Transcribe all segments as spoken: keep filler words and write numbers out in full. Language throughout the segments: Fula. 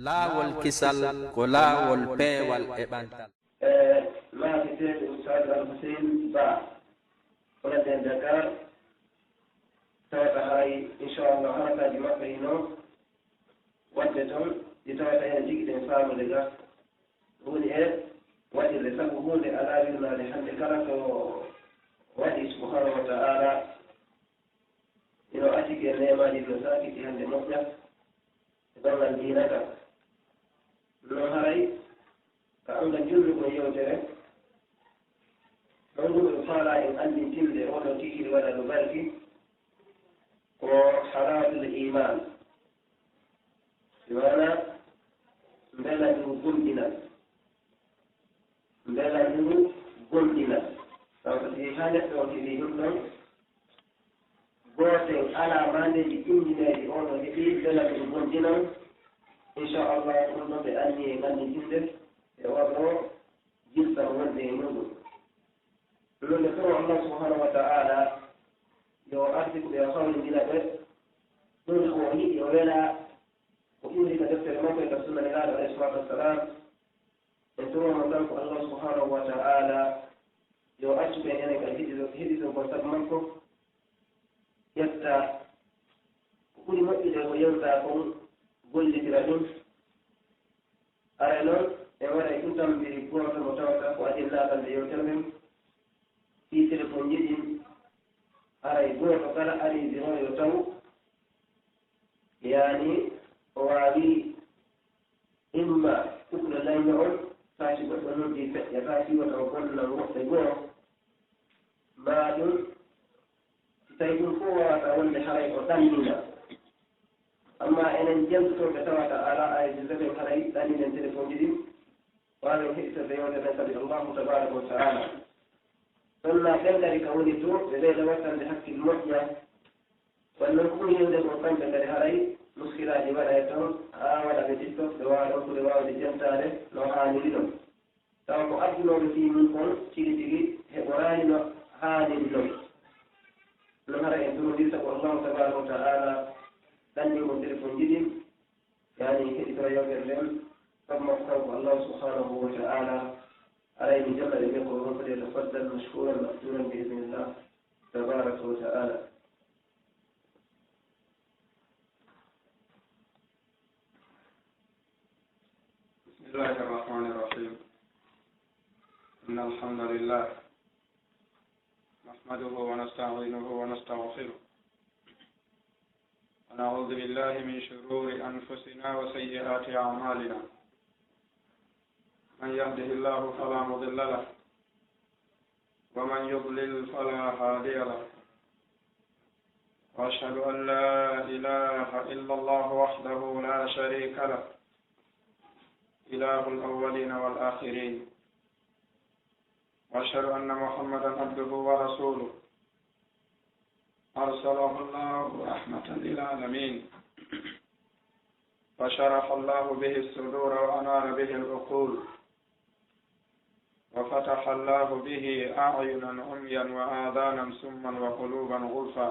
Laawol kisal ko laawol peewal e ɓantal. E maaki seeɗa Ustaaz Al Hussein Ba, onon ɗen Dakar, tawata haray, inchallah, harakaaji maɓɓe hino waɗde toon, ɗi tawata ene jogii ɗen faamude ga. Woni e waɗirde, sabu huunde alaa wirnaade hannde kala ko waɗi, subhanahu wa ta'ala, ino additi e neemaaji ɗi no saakiti hannde moƴƴa e banngal diina ka. Ɗum noon haray ka anngal jonnugol yewtere, ɗon ngu ɓe faalaa en anndintinde oo ɗoo kiikiiɗe waɗa no barki, ko halaawatul iimaan, maanaa mbelanduru gomɗinal. Mbelanduru gomɗinal. Sabu so tawii haa neɗɗo on heɓii ɗum ɗon, gootel alaa maandeeji inndineeɗi oo no heɓii mbelanduru gomɗinal, inchallah, ɗum ɗon ɓe anni e anndintinde e oo ɗoo jilsa wonde e muɗum. Ɗum ɗon nde toro Allah subhanahu wa ta'ala yo arsiku ɓe, o hawrindina ɓe ɗum ko o yiɗi, o welaa, ko ɓuri ka deftere makko e ka sunna Nelaaɗo alayhi salatu wassalam. En torono kanko Allah subhanahu wa ta'ala yo accu ɓe enen kadi heɗiɗo-, heɗiɗo ko sabu makko, ƴetta ko ɓuri moƴƴude ko yewta kon, gollitira ɗum. Aray noon, en waɗay ɗum tambiri gooto mo tawata ko adii naatande yewtere nden fii telefonji ɗin. Aray gooto kala arii biro yo taw, yaani, o waawi imma ukkude layno on, faa si goɗɗo noddii feƴƴa, faa si wota o bonnan woɓɓe goo, maa ɗum, si tawii ɗum fof waawata wonde haray o ɗannina. Amma enen jentotooɓe tawata alaa ay jilsaten haray ɗanninen telefonji ɗin, waawen heɗitorde yewtere nden kadi Allahu tabaraka wa ta'ala. Ɗon na ɓen kadi ka woni to, ɓe ɓeyda wattande hakkil moƴƴa. Kono noon ko ɓuri hewde ko kamɓe kadi haray muskilaaji waɗa e ton, haa waɗa ɓe TikTok, ɓe waawa ɗon ɓuri waawde jentaade no haaniri ɗon. Tawa ko addunooɓe fii mun kon tigi tigi heɓoraani no haaniri non. Ɗum haray en durondirta ko Allahu tabaraka wa ta'ala ɗanni mo telefonji ɗin, yaani heɗitora yewtere nden, sabu makko kanko Allahu subhanahu wa ta'ala. Aray mi jalla ɓe ko on foti tafaddal mashkuran ma'juran bi idhnillah tabaraka wa ta'ala. بسم الله الرحمن الرحيم. إن الحمد لله نحمده ونستعينه ونستغفره، ونعوذ بالله من شرور أنفسنا وسيئات أعمالنا. من يهده الله فلا مضل له، ومن يضلل فلا هادي له. وأشهد أن لا إله إلا الله وحده لا شريك له، إله الأولين والآخرين. وأشهد أن محمدا عبده ورسوله، أرسله الله رحمة للعالمين، فشرح الله به الصدور وأنار به العقول، وفتح الله به أعينا عميا وآذانا سما وقلوبا غلفا.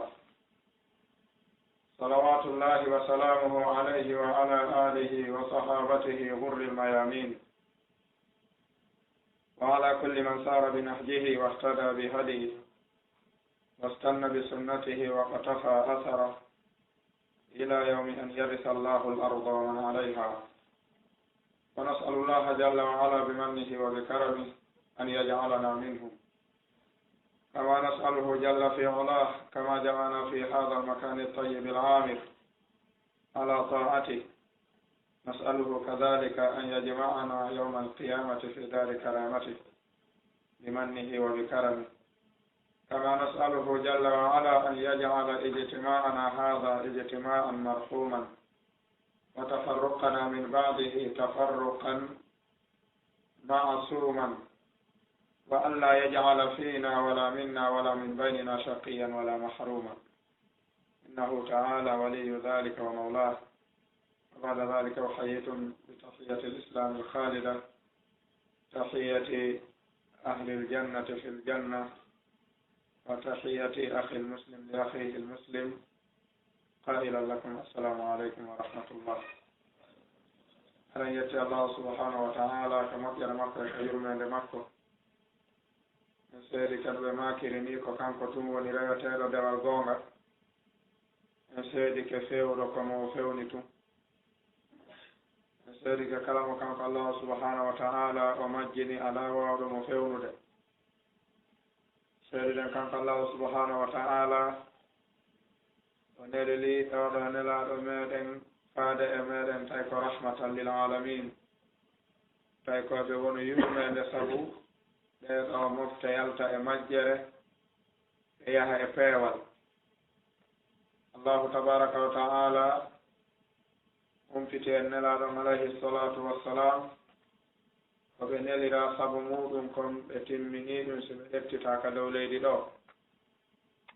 صلوات الله وسلامه عليه وعلى آله وصحابته غر الميامين، وعلى كل من سار بنهجه واهتدى بهديه واستن بسنته واقتفى أثره إلى يوم أن يرث الله الأرض ومن عليها. ونسأل الله جل وعلا بمنه وبكرمه أن يجعلنا منهم، كما نسأله جل في علاه، كما جمعنا في هذا المكان الطيب العامر على طاعته، نسأله كذلك أن يجمعنا يوم القيامة في دار كرامته بمنه وبكرمه، كما نسأله جل وعلا أن يجعل اجتماعنا هذا اجتماعا مرحوما، وتفرقنا من بعده تفرقا معصوما، وأن لا يجعل فينا ولا منا ولا من بيننا شقيا ولا محروما، إنه تعالى ولي ذلك ومولاه. وبعد ذلك أحييكم بتحية الإسلام الخالدة، تحية أهل الجنة في الجنة، وتحية أخي المسلم لأخيه المسلم، قائلا لكم: السلام عليكم ورحمة الله. Eɗen yetti Allahu subhanahu wa ta'ala ka moƴƴere makko e ka yurmeende makko. En seedi kadi ɓe maakiri ni ko kanko tun woni reweteeɗo dewal goonga. En seedi ke feewɗo ko mo o fewni tun. En seedi ke kala mo kanko Allahu subhanahu wa ta'ala o majjini alaa waawɗo mo fewnude. Seediden kanko Allahu subhanahu wa ta'ala o neliri oo ɗoo nelaaɗo meɗen faade e meɗen tawi ko rahmatan lil alamin. Tawi ko ɓe woni yurmeende sabu ɓee ɗoo mofte yalta e majjere ɓe yaha e peewal. Allahu tabaraka wa ta'ala humpiti en nelaaɗo on alayhi salatu wassalam. Ko ɓe neliraa sabu muuɗum kon ɓe timminii ɗum si ɓe ƴettitaaka dow leydi ɗoo.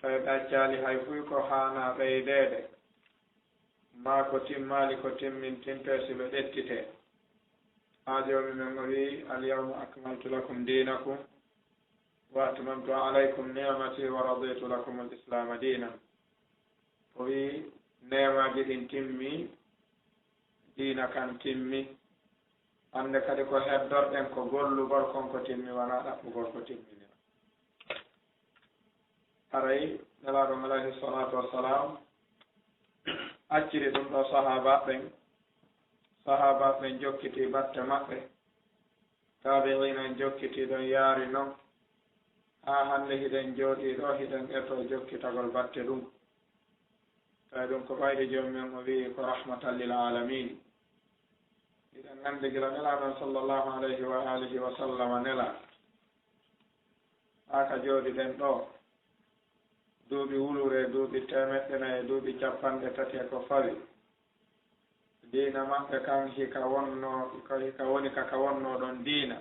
Tawi ɓe accaali hay fuy ko haanaa ɓeydeede, maa ko timmaali ko timmintintee si ɓe ƴettitee. Haa Joomi men o wi'i, "Al-yawma akmaltu lakum dinakum wa atmamtu alaykum ni'mati wa raditu lakum al-islama dinan." O wi'i, "Neemaaji ɗin timmi, diina kan timmi." Hannde kadi ko heddorɗen ko gollugol kon ko timmi, wanaa ɗaɓɓugol ko timmini. Haray Nelaaɗo on alayhi salatu wassalam acciri ɗum ɗoo sahaabaaɓe ɓen. Sahaabaaɓe ɓen jokkitii batte maɓɓe. Taabi'iina en jokkitii ɗon yaari non. Haa hannde hiɗen jooɗii ɗoo, hiɗen etoo jokkitagol batte ɗum. Tawi ɗum ko ɓayde Joomi men o wi'i ko rahmatan lil alamin. Hiɗen anndi gila Nelaaɗo on sallallahu alayhi wa alihi wa sallama nelaa. Haa ka jooɗiɗen ɗoo, duuɓi wulure, duuɓi teemeɗɗe nayi, duuɓi cappanɗe tati e ko fawi. Diina maɓɓe kan hika wonno, ka hika woni ka ka wonno ɗon diina.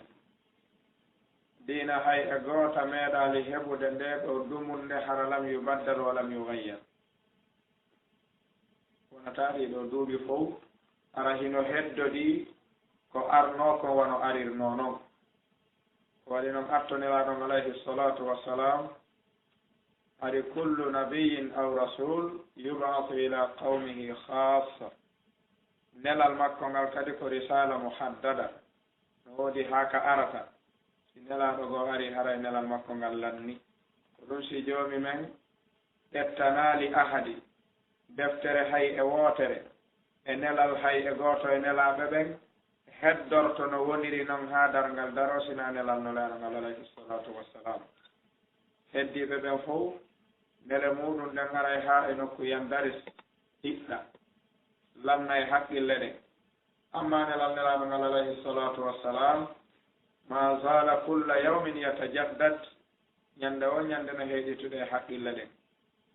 Diina hay e goota meeɗaali heɓude nde ɗoo dumunde hara lam yubaddal wa lam yughayyar. Wonata ɗii ɗoo duuɓi fow, hara hino heddodii ko arnoo kon wano arirnoo non. Ko waɗi non atto Nelaaɗo on alayhi salatu wassalam, hari kullu nabiyyin aw rasul yub'athu ila qawmihi khassa. Nelal makko ngal kadi ko risaala muhaddada. No woodi haa ka arata. Si Nelaaɗo goo arii, haray nelal makko ngal lanni. Ko ɗum si Joomi men ƴettanaali ahadi, deftere hay e wootere, e nelal hay e gooto e nelaaɓe ɓen, heddorto no woniri non haa darngal daroo, sinaa nelal Nelaaɗo ngal alayhi salatu wassalam. Heddiiɓe ɓen fow, nele muuɗum ɗen aray haa e nokku yandaris, hiɗɗa, lanna e haqqille ɗen. Amma nelal Nelaaɗo ngal alayhi salatu wassalam, ma zala kulla yawmin yatajaddad, ñande woo ñande no heyɗitude e haqqille ɗen.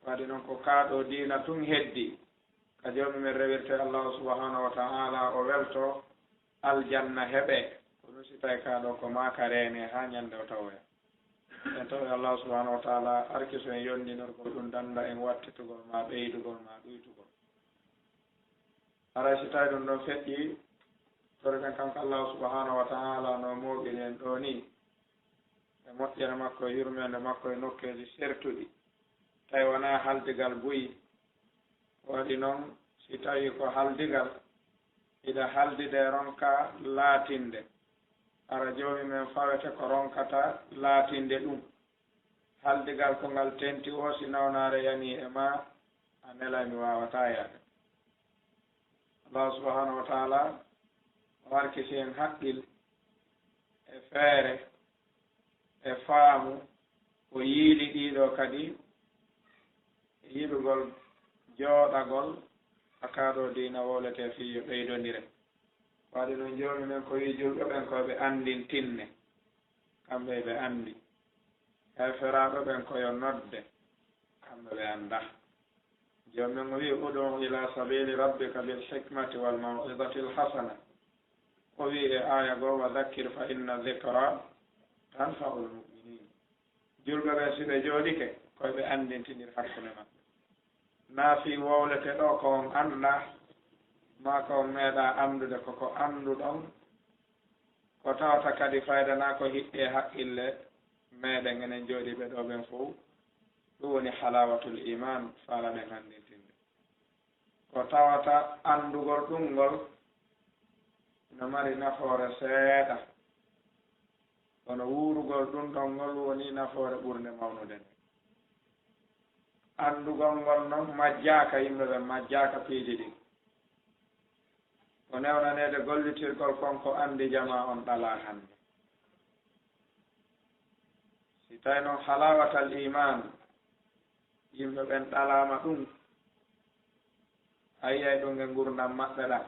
Waɗi non ko kaa ɗoo diina tun heddii, ka Joomi men rewirtee Allahu subhanahu wa ta'ala, o weltoo, aljanna heɓee, ko ɗum si tawi kaa ɗoo ko maa ka reenee haa ñande o tawoya. En tawi Allahu subhanahu wa ta'ala arkiso en yondinorgol ɗum, danda en wattitugol maa ɓeydugol maa ɗuytugol. Haray si tawi ɗum ɗon feƴƴi, toriɗen kanko Allahu subhanahu wa ta'ala no mooɓiri en ɗoo nii, e moƴƴere makko e yurmeende makko e nokkeeji sertuɗi, tawi wonaa haldigal buy. Waɗi non, si tawi ko haldigal, hiɗa haldide ronka laatinde, hara Joomi men fawete ko ronkata laatinde ɗum. Haldigal ko ngal tenti woo, si nawnaare yanii e maa, a nelay mi waawataa yaade. Allahu subhanahu wa ta'ala o arkisi en haqqil e feere e faamu, o yiili ɗii ɗoo kadi e yiɗugol jooɗagol ka kaa ɗoo diina wowletee fii yo ɓeydondire. Waɗi non Joomi men ko wi'i julɓe ɓen ko yo ɓe anndintinne, kamɓe ɓe anndi. Heeferaaɓe ɓen ko yo nodde, kamɓe ɓe anndaa. Joomi men o wi'i, "Ud'u ila sabili rabbika bil hikmati wal maw'izati al hasana." O wi'i e aaya goo, "Wa dhakkir fa inna dhikra tanfa'ul mu'minin." Julɓe ɓen si ɓe jooɗike, ko ɓe anndintinir hakkunde maɓɓe. Naa fii wowlete ɗoo ko on anndaa, maa ko on meeɗaa anndude, ko ko annduɗon, ko tawata kadi fayda naa ko hiɓɓi e haqqille meɗen enen jooɗiiɓe ɗoo ɓen fow. Ɗum woni halawatul iman, faalaɗen anndintinde. Ko tawata anndugol ɗum ngol, no mari nafoore seeɗa. Kono wuurugol ɗum ɗon ngol woni nafoore ɓurnde mawnude nde. Anndugol ngol noon majjaaka, yimɓe ɓen majjaaka piiji ɗin. Ko newnaneede gollitirgol kon ko anndi jamaa on ɗalaa hannde. Si tawi noon halaawatal iimaan, yimɓe ɓen ɗalaama ɗum, a yi'ay ɗum e ngurndan maɓɓe ɗan,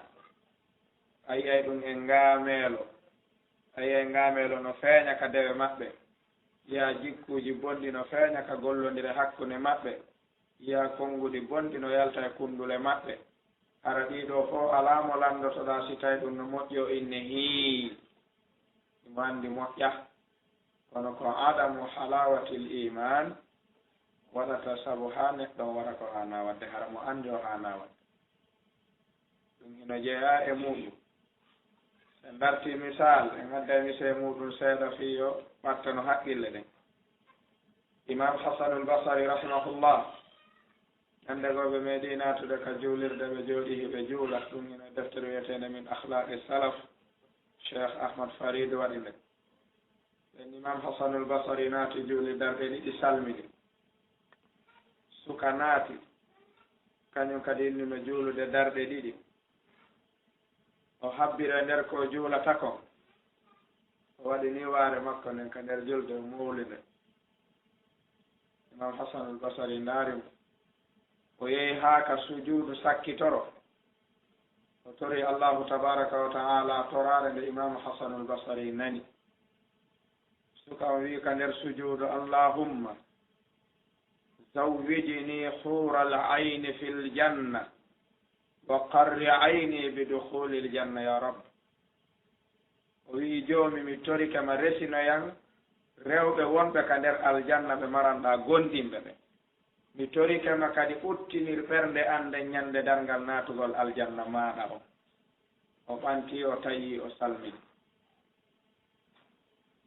a yi'ay ɗum e ngaameelo, a yi'ay ngaameelo no feeña ka dewe maɓɓe, yi'a jikkuuji bonɗi no feeña ka gollondire hakkunde maɓɓe, yi'a konnguɗi bonɗi no yalta e kunndule maɓɓe. Hara ɗii ɗoo fow alaa mo lanndotoɗaa si tawi ɗum no moƴƴi o inne hii, himo anndi moƴƴa. Kono ko adamu halaawatil iimaan waɗata sabu haa neɗɗo on waɗa ko haanaa waɗde, hara mo anndi o haanaa waɗde. Ɗum hino jeyaa e muuɗum. Si en dartii misaal, en adday misee muuɗum seeɗa fii yo ɓattano haqqille ɗen. Imaam Hasanul Basari rahimahullah, ñande goo ɓe meeɗi naatude ka juulirde, ɓe jooɗii hiɓe juula. Ɗum hino e deftere wi'eteende Min Akhlaaqi Salaf, Cheikh Ahmad Farid waɗi nde. Ɓen Imaam Hasanul Basari naati juuli darɗe ɗiɗi salmini. Suka naati, kañum kadi innuno juulude darɗe ɗiɗi. O habbiri e nder ko o juulata kon. O waɗi ni waare makko nden ka nder julde, o mowli nde. Imaam Hasanul Basari ndaari mo. O yehi haa ka sujuudu sakkitoro. O tori Allahu tabaaraka wa ta'aala toraare nde Imaam Hasanul Basari nani. Suka on wi'i ka nder sujuudu, "Allahumma zawwijni huural ayni fil janna wa qarri ayni bi dukhulil janna ya Rabb." O wi'i, "Joomi, mi torike ma resinoyan rewɓe wonɓe ka nder aljanna ɓe maranɗaa gomɗinɓe ɓen. Mi torike ma kadi uttinir ɓernde an nden ñande darngal naatugol aljanna maaɗa on." O ɓanti, o tawi, o salmini.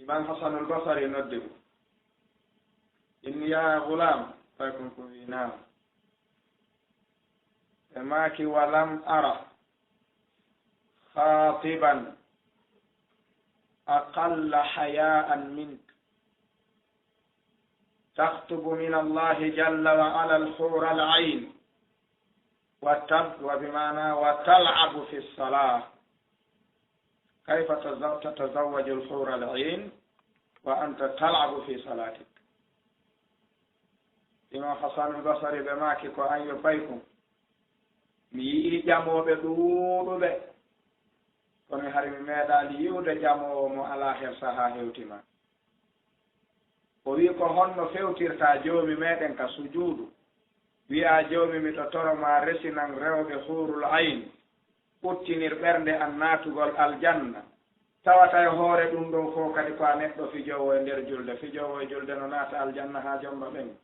Imaam Hasanul Basari noddi mo. Inni, "Ya gulaam," tawi kon ko wi'i, "Naam." Ɓe maaki, "Wa lam ara khatiban aqalla haya'an mink. Takhtubu min Allahi jalla wa ala al-hura al-ayn wa tab-, wa bi ma'na wa tal'abu fi as-salah. Kayfa taza-, tatazawwaju al-hura al-ayn wa anta tal'abu fi salatik?" Imaam Hasanul Basari ɓe maaki, "Ko an yo paykun. Mi yi'ii ƴamooɓe ɗuuɗuɓe, kono hari mi meeɗaali yi'ude ƴamoowo mo alaa hersa haa hewti ma." O wi'i, "Ko honno fewtirtaa Joomi meɗen ka sujuudu? Wi'aa, 'Joomi, miɗo toro maa resinan rewɓe huurul ayn, uttinir ɓernde an naatugol aljanna.' Tawata e hoore ɗum ɗon fow kadi ko a neɗɗo fijoowo e nder julde, fijoowo e julde no naata aljanna haa jomba ɓen."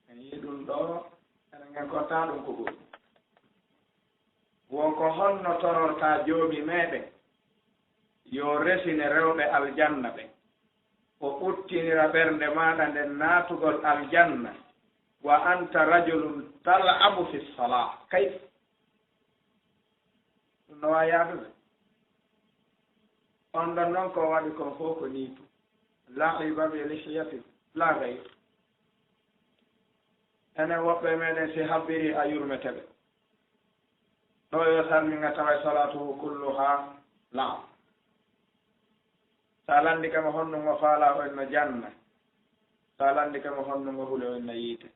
En yi'i ɗum ɗo, enen en kontaa ɗum ko goɗɗum. Wo ko honno torortaa Joomi meɗen yo resine rewɓe aljanna ɓen, o uttinira ɓernde maaɗa nden naatugol aljanna, wa anta rajulun tal'abu fi salah? Kayfa? Ɗum no waawi yaadude. On ɗon non ko waɗi kon fow ko nii tun. La'iba bi lihyatin, la gayr. Enen woɓɓe meɗen si habbiri a yurmete ɓe. Ɗo yo salminga tawa salaatuhu kulluha la'ab. Sa landike mo honɗum o faalaa, o inna janna. Sa landike mo honɗum o huli, o inna yiite.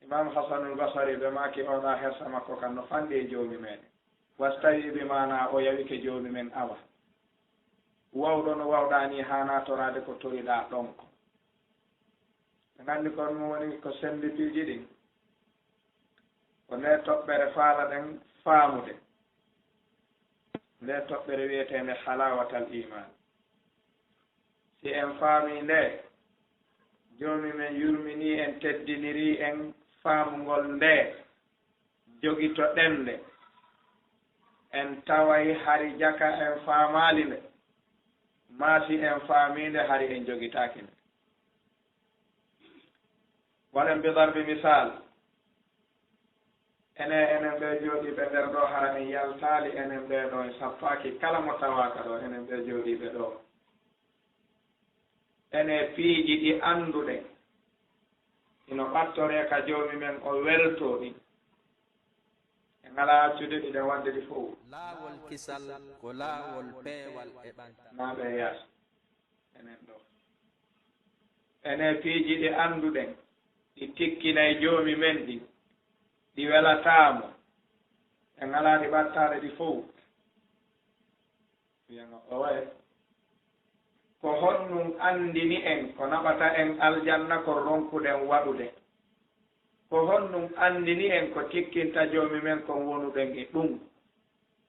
Imaam Hasanul Basari ɓe maaki, oɗa hersa makko kan no fanɗi e Joomi meɗen. Wastawi bi maana o yawike Joomi men awa. Wawɗo no wawɗaa nii haanaa toraade ko toriɗaa ɗon ko. Ɓe nganndi kon mo woni ko senndi piiji ɗin. Ko nde toɓɓere faalaɗen faamude. Nde toɓɓere wi'eteende halawatal iman. Si en faamii nde, Joomi men yurminii en, teddinirii en faamungol nde, jogitoɗen nde, en taway hari jaka en faamaali nde, maa si en faamii nde, hari en jogitaaki nde. Waɗen bi darbi misaal. Ene, enen ɓe jooɗiiɓe nder ɗo, hara en yaltaali, enen ɓe ɗo, en sappaaki kala mo tawaaka ɗo, enen ɓe jooɗiiɓe ɗo. Ene piiji ɗi annduɗen, ino ɓattoree ka Joomi men, o weltoo ɗin. En alaa accude ɗi, ɗen waɗde ɗi fow. Laawol kisal ko laawol peewal e ɓantal. Naa ɓe yaasi. Enen ɗo. Ene piiji ɗi annduɗen, ɗi tikkinay Joomi men ɗin, ɗi welataa mo. En alaa ɗi ɓattaaɗe ɗi fow. Wiyango, owe. Ko honɗum anndini en ko naɓata en aljanna kon ronkuɗen waɗude? Ko honɗum anndini en ko tikkinta Joomi men kon wonuɗen e ɗum?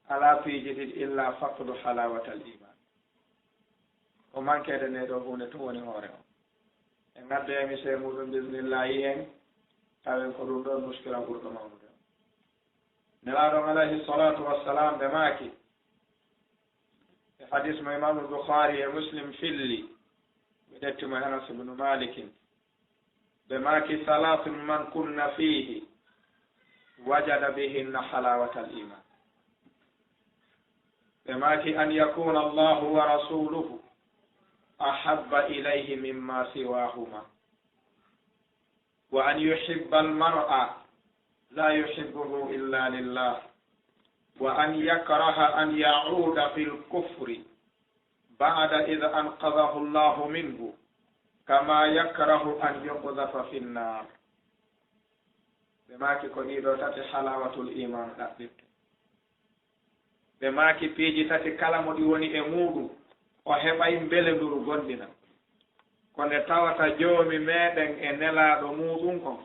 Alaa piiji ɗiɗi illa faqdu halawatal iman. Ko mankeede nde ɗo huunde tun woni hoore on. En ngadda émission muɗum bismillahi en, tawen ko ɗum ɗon muskila ɓurɗo mawnude on. Nelaaɗo on alayhi salatu wassalam ɓe maaki, e hadis mo Imaamu Bukhari e Muslim filli, ɓe ƴetti mo e Anas ibnu Malikin. Ɓe maaki, "Salatun man kunna fihi wajada bihinna halawatal iman." Ɓe maaki, "An yakuna Allahu wa rasuluhu ahabba ilayhi mimma siwahuma, wa an yuhibba al-mar'a la yuhibbuhu illa lillah, wa an yakraha an ya'uda fil kufri ba'da idh anqadhahu Allahu minhu, kama yakrahu an yuqdhafa fin nar." Ɓe maaki, ko ɗiɗo tati halawatul iman ɗaɓɓirte. Ɓe maaki, piiji tati kala mo ɗi woni e muuɗum, o heɓay mbelenduru gomɗina. Ko nde tawata Joomi meɗen e Nelaaɗo muuɗum on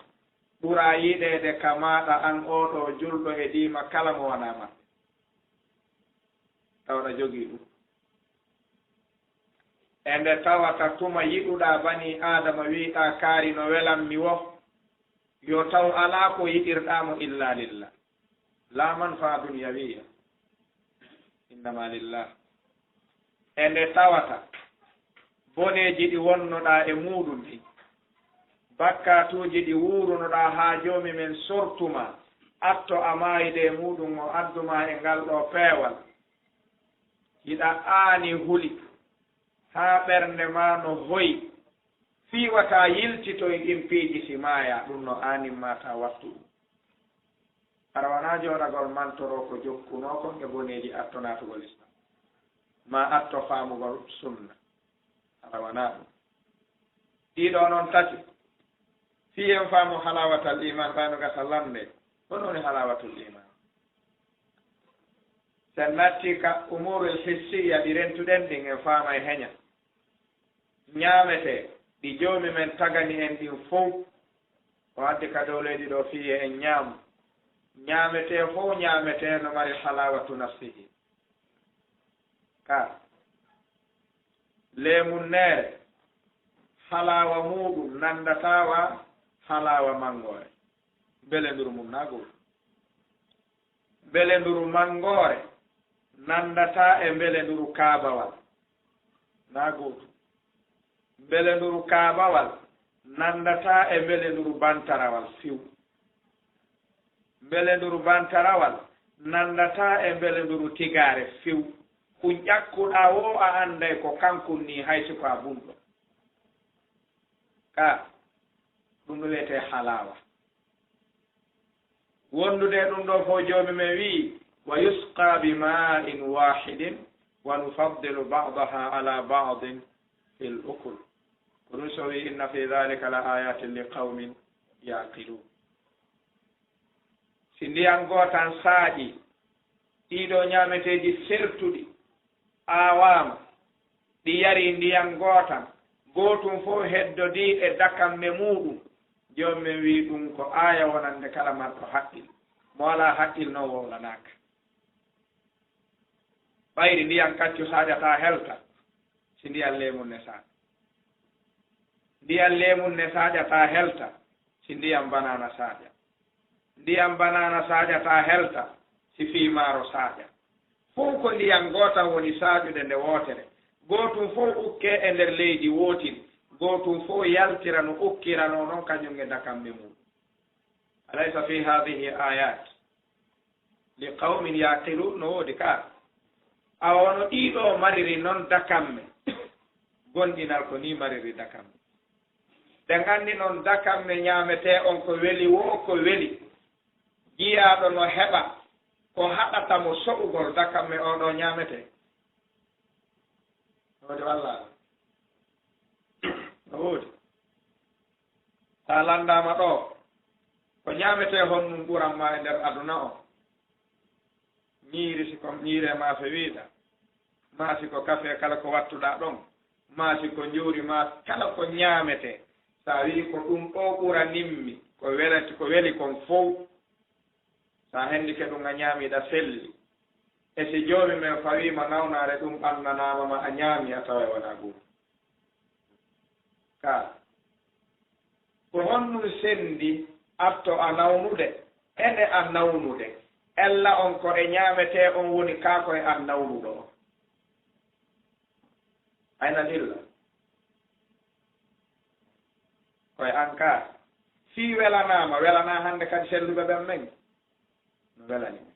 ɓura yiɗeede ka maaɗa an oo ɗoo julɗo e diima kala mo wanaa maɓɓe. Tawa aɗa jogii ɗum. E nde tawata tuma yiɗuɗaa banii Aadama wi'uɗaa kaari no welammi woo, yo taw alaa ko yiɗirɗaa mo illa lillah. Laa manfaa dunyawiya. Innama lillah. E nde tawata boneeji ɗi wonnoɗaa e muuɗum ɗin, bakkaatuuji ɗi wuurunoɗaa haa Joomi men sortu ma, atto a maayde e muuɗum, o addu ma e ngal ɗoo peewal. Hiɗa aani huli haa ɓernde maa no hoyi, fii wata yiltitoy ɗin piiji si maayaa, ɗum no aanin ma taa wattu ɗum. Hara wanaa jooɗagol mantoroo ko jokkunoo kon e boneeji atto naatugol Islam. Maa atto faamugol sunna. Hara wanaa ɗum. Ɗiɗo non tati. Fii en faamu halawatal iman, ɓay no gasa lannde. Honɗum woni halawatul iman? Sen natti ka umurul hissiya ɗi rentuɗen ɗin, en faamay heña. Ñaametee ɗi Joomi men tagani en ɗin fow, o addi ka dow leydi ɗoo fii en ñaamu. Ñaametee fow ñaametee no mari halawatu nafsihi. Ka leemunneere, halawa muuɗum nanndataa wa halawa manngoore. Mbelenduru mum naa gootum. Mbelenduru manngoore nanndataa e mbelenduru kaabawal. Naa gootum. Mbelenduru kaabawal nanndataa e mbelenduru bantarawal few. Mbelenduru bantarawal nanndataa e mbelenduru tigaare few. Kun ƴakkuɗaa woo a annday ko kankun nii hay si ko a bunɗo. Ka ɗum ɗo wiyetee halawa. Wondude e ɗum ɗoo fow, Joomi men wi'i, "Wa yusqa bi ma'in wahidin wa nufaddilu ba'daha ala ba'din fil ukul." Ko ɗum so wi'i, "Inna fi dhalika la ayatin li qawmin yaqilun." Si ndiyan gootan saaƴi, ɗiɗo ñaameteeji sertuɗi aawaama, ɗi yari ndiyan gootan, gootum fow heddodii e dakamme muuɗum, Joomi men wi'i ɗum ko aaya wonande kala marɗo haqqil. Mo alaa haqqil non wowlanaaka. Ɓayri ndiyan kaccu saaƴataa helta, si ndiyan leemun ne saaƴa. Ndiyan leemun ne saaƴataa helta, si ndiyan banaana saaƴa. Ndiyan banaana saaƴataa helta, si fii maaro saaƴa. Fow ko ndiyan gootan woni saaƴude nde wootere. Gootum fow ukkee e nder leydi wootin. Gootum fow yaltira no ukkiranoo non kañum e dakamme mum. Alaysa fi haadihi ayat Li qawmin yaqilun, no woodi ka. Awa wano ɗiɗo mariri non dakamme. Gonɗinal ko ni mariri dakamme. Ɓe nganndi non dakamme ñaametee on ko weli woo ko weli. Jiyaaɗo no heɓa ko haɗata mo so'ugol dakamme oo ɗoo ñaametee. No woodi walla? No woodi. So a lanndaama ɗoo, ko ñaametee honɗun ɓuran ma e nder aduna on? Ñiiri, si ko ñiiri e maafe wiiɗaa, maa si ko kafe, kala ko wattuɗaa ɗon, maa si ko njuuri, maa kala ko ñaametee. So a wi'i ko ɗun ɗoo ɓuranimmi, ko welati, ko weli kon fow, so a hendike ɗun a ñaamii ɗa selli. E si Joomi men fawii ma nawnaare ɗun ɓannanaama ma a ñaamii a taway wanaa gootum. Ka. Ko honɗun senndi atto a nawnude, ene a nawnude, ella on ko e ñaametee on woni kaa ko e an nawnuɗo on? Ayna dilla? Ko e an kaa. Fii welanaama, welanaa hannde kadi selluɓe ɓen men. No welani mo.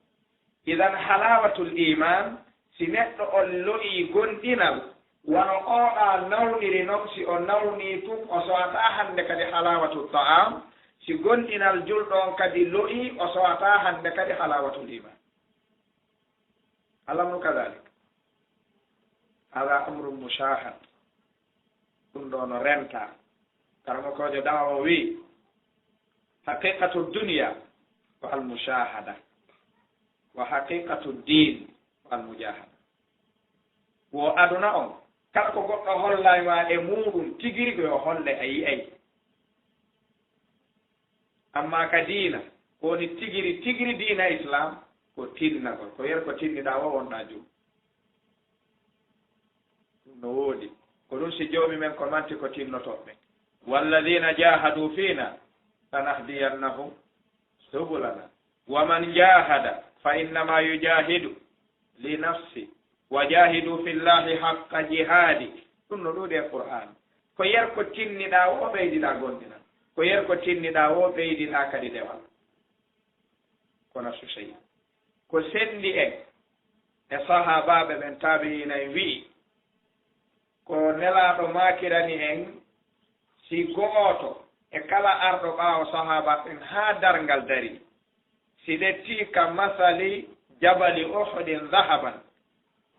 Idan halawatul iman, si neɗɗo on lo'ii gonɗinal, wano oo ɗaa nawniri non, si o nawnii tun, o so'ataa hannde kadi halawatu ta'am, si gonɗinal julɗo on kadi lo'ii, o so'ataa hannde kadi halawatul iman. Al amru kadalik. Hada amrun mushahad. Ɗun ɗoo no rentaa. Karamokoojo da'awa o wi'i, haqiqatu dunya ko al mushahada, wa haqiqatu din ko al mujahada. Wo aduna on, kala ko goɗɗo hollay ma e muuɗun, tigi rigi yo holle a yi'ay. Amma ka diina, ko woni tigiri, tigiri diina Islam, ko tinnagol. Ko yer ko tinniɗaa woo wonɗaa jum. Ɗun no woodi. Ko ɗun si Joomi men ko manti ko tinnotooɓe. Walladina jahadu fina lanahdiyannahum subulana. Wa man jahada fa innama yujahidu li nafsi. Wa jahidu fillahi haqqa jihadi. Ɗun no ɗuuɗi e Qur'an. Ko yer ko tinniɗaa woo ɓeydiɗaa gonɗinal. Ko yer ko tinniɗaa woo ɓeydiɗaa kadi dewal. Kono so sey ko senndi en e sahaabaaɓe ɓen, taabi'iina en wi'i, ko Nelaaɗo maakirani en, si go'oto e kala arɗo ɓaawo sahaabaaɓe ɓen haa darngal darii, si ƴettii ka masali jabali Uhudin dahaban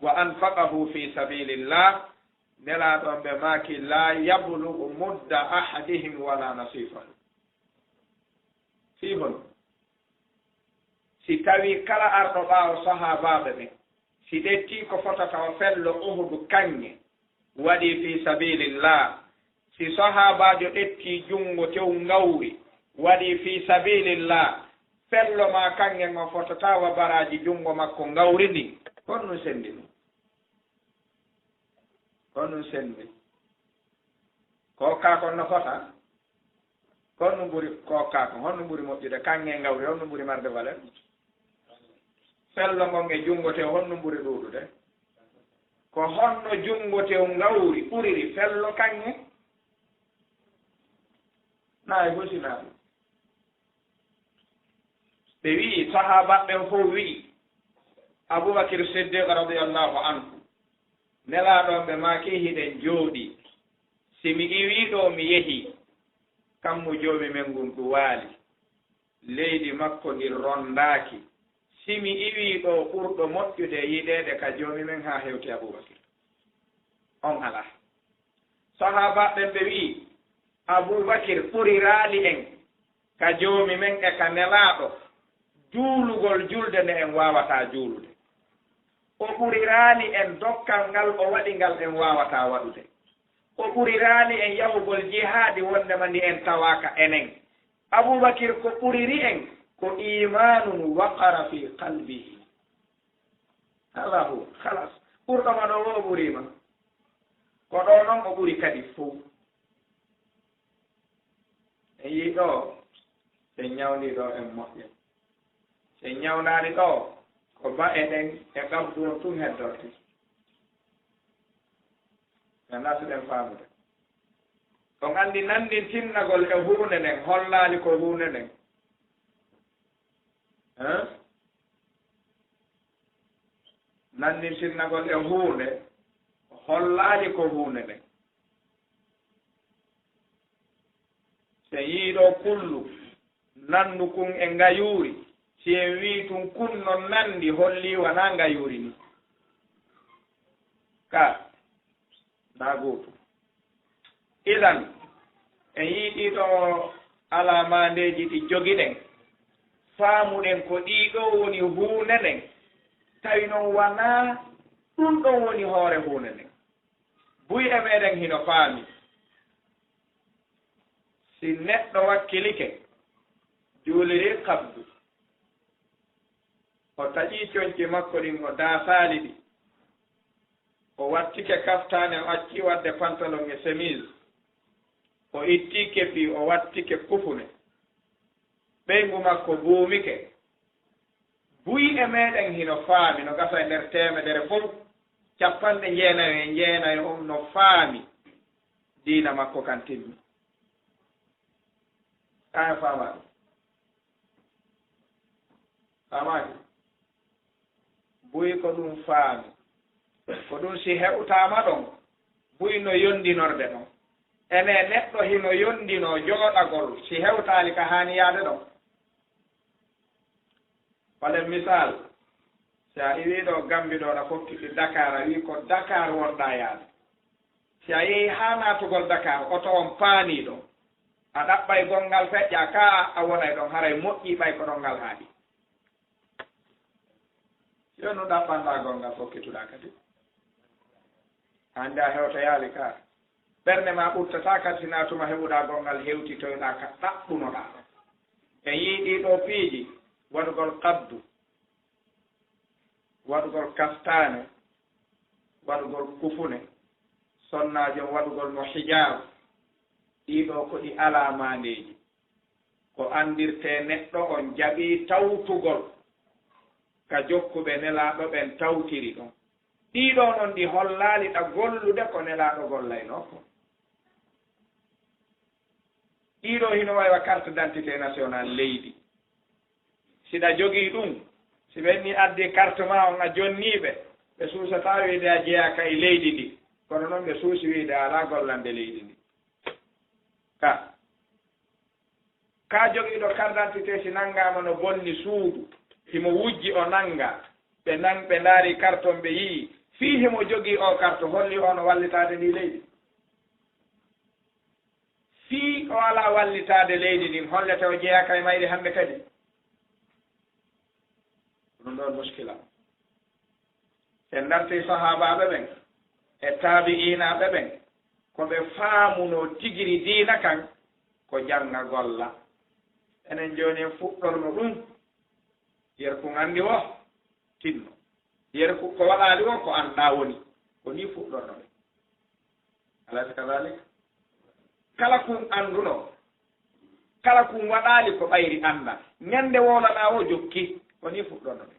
wa anfaqahu fi sabilillah, Nelaaɗo on ɓe maaki, la yablugu mudda ahadihim wala nasifahu. Fii hon? Si tawii kala arɗo ɓaawo sahaabaaɓe ɓen, si ƴettii ko fotata o fello Uhudu kaŋŋe, waɗi fii sabilillah, si sahaabaajo ƴettii junngo tew ngawri, waɗi fii sabilillah, fello maa kaŋŋen on fotataa wa baraaji junngo makko ngawri ndin, honɗun senndi ɗun? Honɗun senndi? Ko kaa kon no fota? Ko honɗun ɓuri, ko kaa kon, honɗun ɓuri moƴƴude? Kaŋŋe ngawri, honɗun ɓuri marde valeur? Fello ngon e junngo tew, honɗun ɓuri ɗuuɗude? Ko honno junngo tew ngawri ɓuriri fello kaŋŋe? Naa e husinaaɗo. Ɓe wi'i, sahaabaaɓe ɓen fow wi'i, Abubakir Siddiq radiyallahu anhu, Nelaaɗo on ɓe maaki, hiɗen jooɗii. Si mi iwii ɗoo mi yehii, kammu Joomi men ngun ɗuwaali. Leydi makko ndin ronndaaki. Si mi iwii ɗoo ɓurɗo moƴƴude e yiɗeede ka Joomi men haa hewti Abubakir. On alaa. Sahaabaaɓe ɓen ɓe wi'i, Abubakir ɓuriraali en ka Joomi men e ka Nelaaɗo juulugol julde nde en waawataa juulude. O ɓuriraali en dokkal ngal o waɗi ngal en waawataa waɗude. O ɓuriraali en yahugol jihaadi wonndema ndi en tawaaka enen. Abubakir ko ɓuriri en ko iimaanun waqara fi qalbihi. Hada huwa. Khalas. Ɓurɗo ma ɗoo woo o ɓurii ma. Ko ɗoo non o ɓuri kadi fow. En yi'i ɗoo, si en ñawndii ɗoo en moƴƴay. Si en ñawndaali ɗoo, ko ba'e ɗen e qabdu on tun heddortee. En nasiɗen faamude. On anndi nanndintinnagol e huunde nden hollaali ko huunde nden. Hein? Nannintirnagol e huunde, hollaali ko huunde nden. Si en yii ɗoo kullu, nannu kun e ngayuuri, si en wii tun kun no nanndi, hollii wanaa ngayuuri ni. Ka, naa gootum. Idan, en yii ɗii ɗoo alaamandeeji ɗi jogiɗen, faamuɗen ko ɗii ɗoo woni huunde nden, tawi non wanaa ɗun ɗon woni hoore huunde nden. Buy e meɗen hino faami. Si neɗɗo wakkilike, juuliri qabdu, o taƴi conci makko ɗin, o daasaali ɗi, o wattike kaftaane, o acci waɗde pantalon e chemise, o itti kepi, o wattike kufune, ɓeyngu makko buumike. Buy e meɗen hino faami, no gasa e nder teemedere fow, cappanɗe jeenayo e jeenayo on no faami diina makko kan timmi. Aya faamaaki? Faamaaki? Buy ko ɗun faami. Ko ɗun si hewtaama ɗon, buy no yondinorde ɗon. Ene neɗɗo hino yondinoo jooɗagol si hewtaali ka haani yaade ɗon. Walen misal, si a iwii ɗoo Gambi ɗoo, na fokkiti Dakar, a wii ko Dakar wonɗaa yaade. Si a yehii haa naatugol Dakar, oto on paanii ɗon. A ɗaɓɓay gonngal feƴƴaa, kaa a wonay ɗon, haray moƴƴii ɓay ko ɗon ngal haaɗi. Si on ɗaɓɓanɗaa gonngal fokkituɗaa kadi. Hannde a hewtoyaali kaa. Ɓernde maa ɓurtataa kadi si naa tuma heɓuɗaa gonngal hewtitoyɗaa ka ɗaɓɓunoɗaa ɗon. En yii ɗii ɗoo piiji, waɗugol qabdu, waɗugol kaftaane, waɗugol kufune, sonnaajo on waɗugol mo hijaabu. Ɗii ɗoo ko ɗi alaamandeeji. Ko anndirtee neɗɗo on jaɓii tawtugol ka jokkuɓe Nelaaɗo ɓen tawtiri ɗon. Ɗii ɗoo non ɗi hollaali ɗa gollude ko Nelaaɗo gollaynoo kon. Ɗii ɗoo hino wayi wa carte d'identité nationale leydi. Si ɗa jogii ɗun, si ɓen ni addi carte maa on a jonnii ɓe, ɓe suusataa wiide a jeyaaka e leydi ndi. Kono non ɓe suusi wiide a alaa gollande leydi ndi. Ka. Kaa jogiiɗo carte d'identité si nanngaama no bonni suudu, himo wujji o nanngaa, ɓe nan-, ɓe ndaari carte on ɓe yi'i, fii himo jogii oo carte, holli oo no wallitaade ndii leydi? Fii o alaa wallitaade leydi ndin, hollete o jeyaaka e mayri hannde kadi? Ɗun ɗon muskila. En dartii sahaabaaɓe ɓen e taabi'iinaaɓe ɓen, ko ɓe faamunoo tigiri diina kan, ko jannga golla. Enen jooni en fuɗɗorno ɗun, yer kun anndi woo, tinno. Yer ku-, ko waɗaali woo, ko anndaa woni. Ko nii fuɗɗorno ɓe. Alaysa kadalik? Kala kun anndunoo, kala kun waɗaali ko ɓayri annda. Ñande wowlaɗaa woo jokki, ko nii fuɗɗorno ɓe.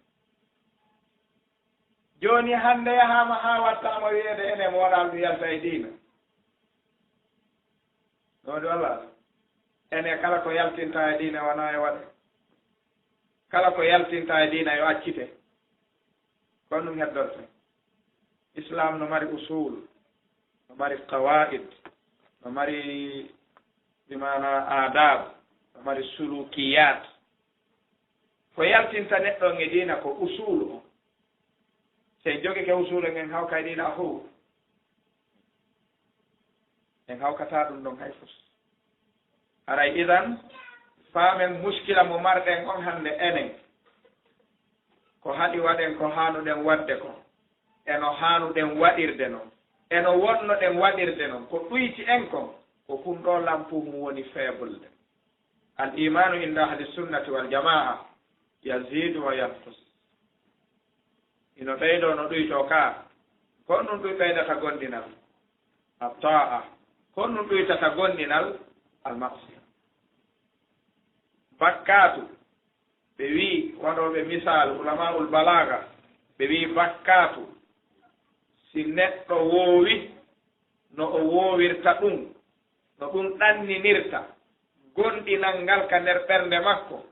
Jooni hannde yahaama haa wattaama wiyeede ene mo waɗaali ɗum yalta e diina. Ɗoo ɗo Allah. Ene kala ko yaltinta e diina wonaa e waɗe. Kala ko yaltinta e diina yo accite. Ko ɗum heddorte. Islam no mari usul, no mari qawaid, no mari bi maana adab, no mari sulukiyat. Ko yaltinta neɗɗo on e diina ko usulu on. Si en jogike usulu en, en hawkay diina fow. En hawkataa ɗum ɗon hay fus. Haray idan, faamen muskila mo marɗen on hannde enen. Ko haɗi waɗen ko haanuɗen waɗde kon. E no haanuɗen waɗirde non. E no wonnoɗen waɗirde non. Ko ɗuyti en kon, ko kun ɗoo lampu mum woni faible. Al imanu inda ahli sunnati wal jamaa yazidu wa yanqus. Ino ɓeydoo no ɗuytoo ka. Ko honɗum ɗum ɓeydata gomɗinal? At-ta'a. Ko honɗum ɗuytata gomɗinal? Al-ma'siya. Bakkaatu, ɓe wi'i, waɗooɓe misaalu, ulama'ul balaaga, ɓe wi'i bakkaatu, si neɗɗo woowi no o woowirta ɗum, no ɗum ɗanninirta gomɗinal ngal ka nder ɓernde makko,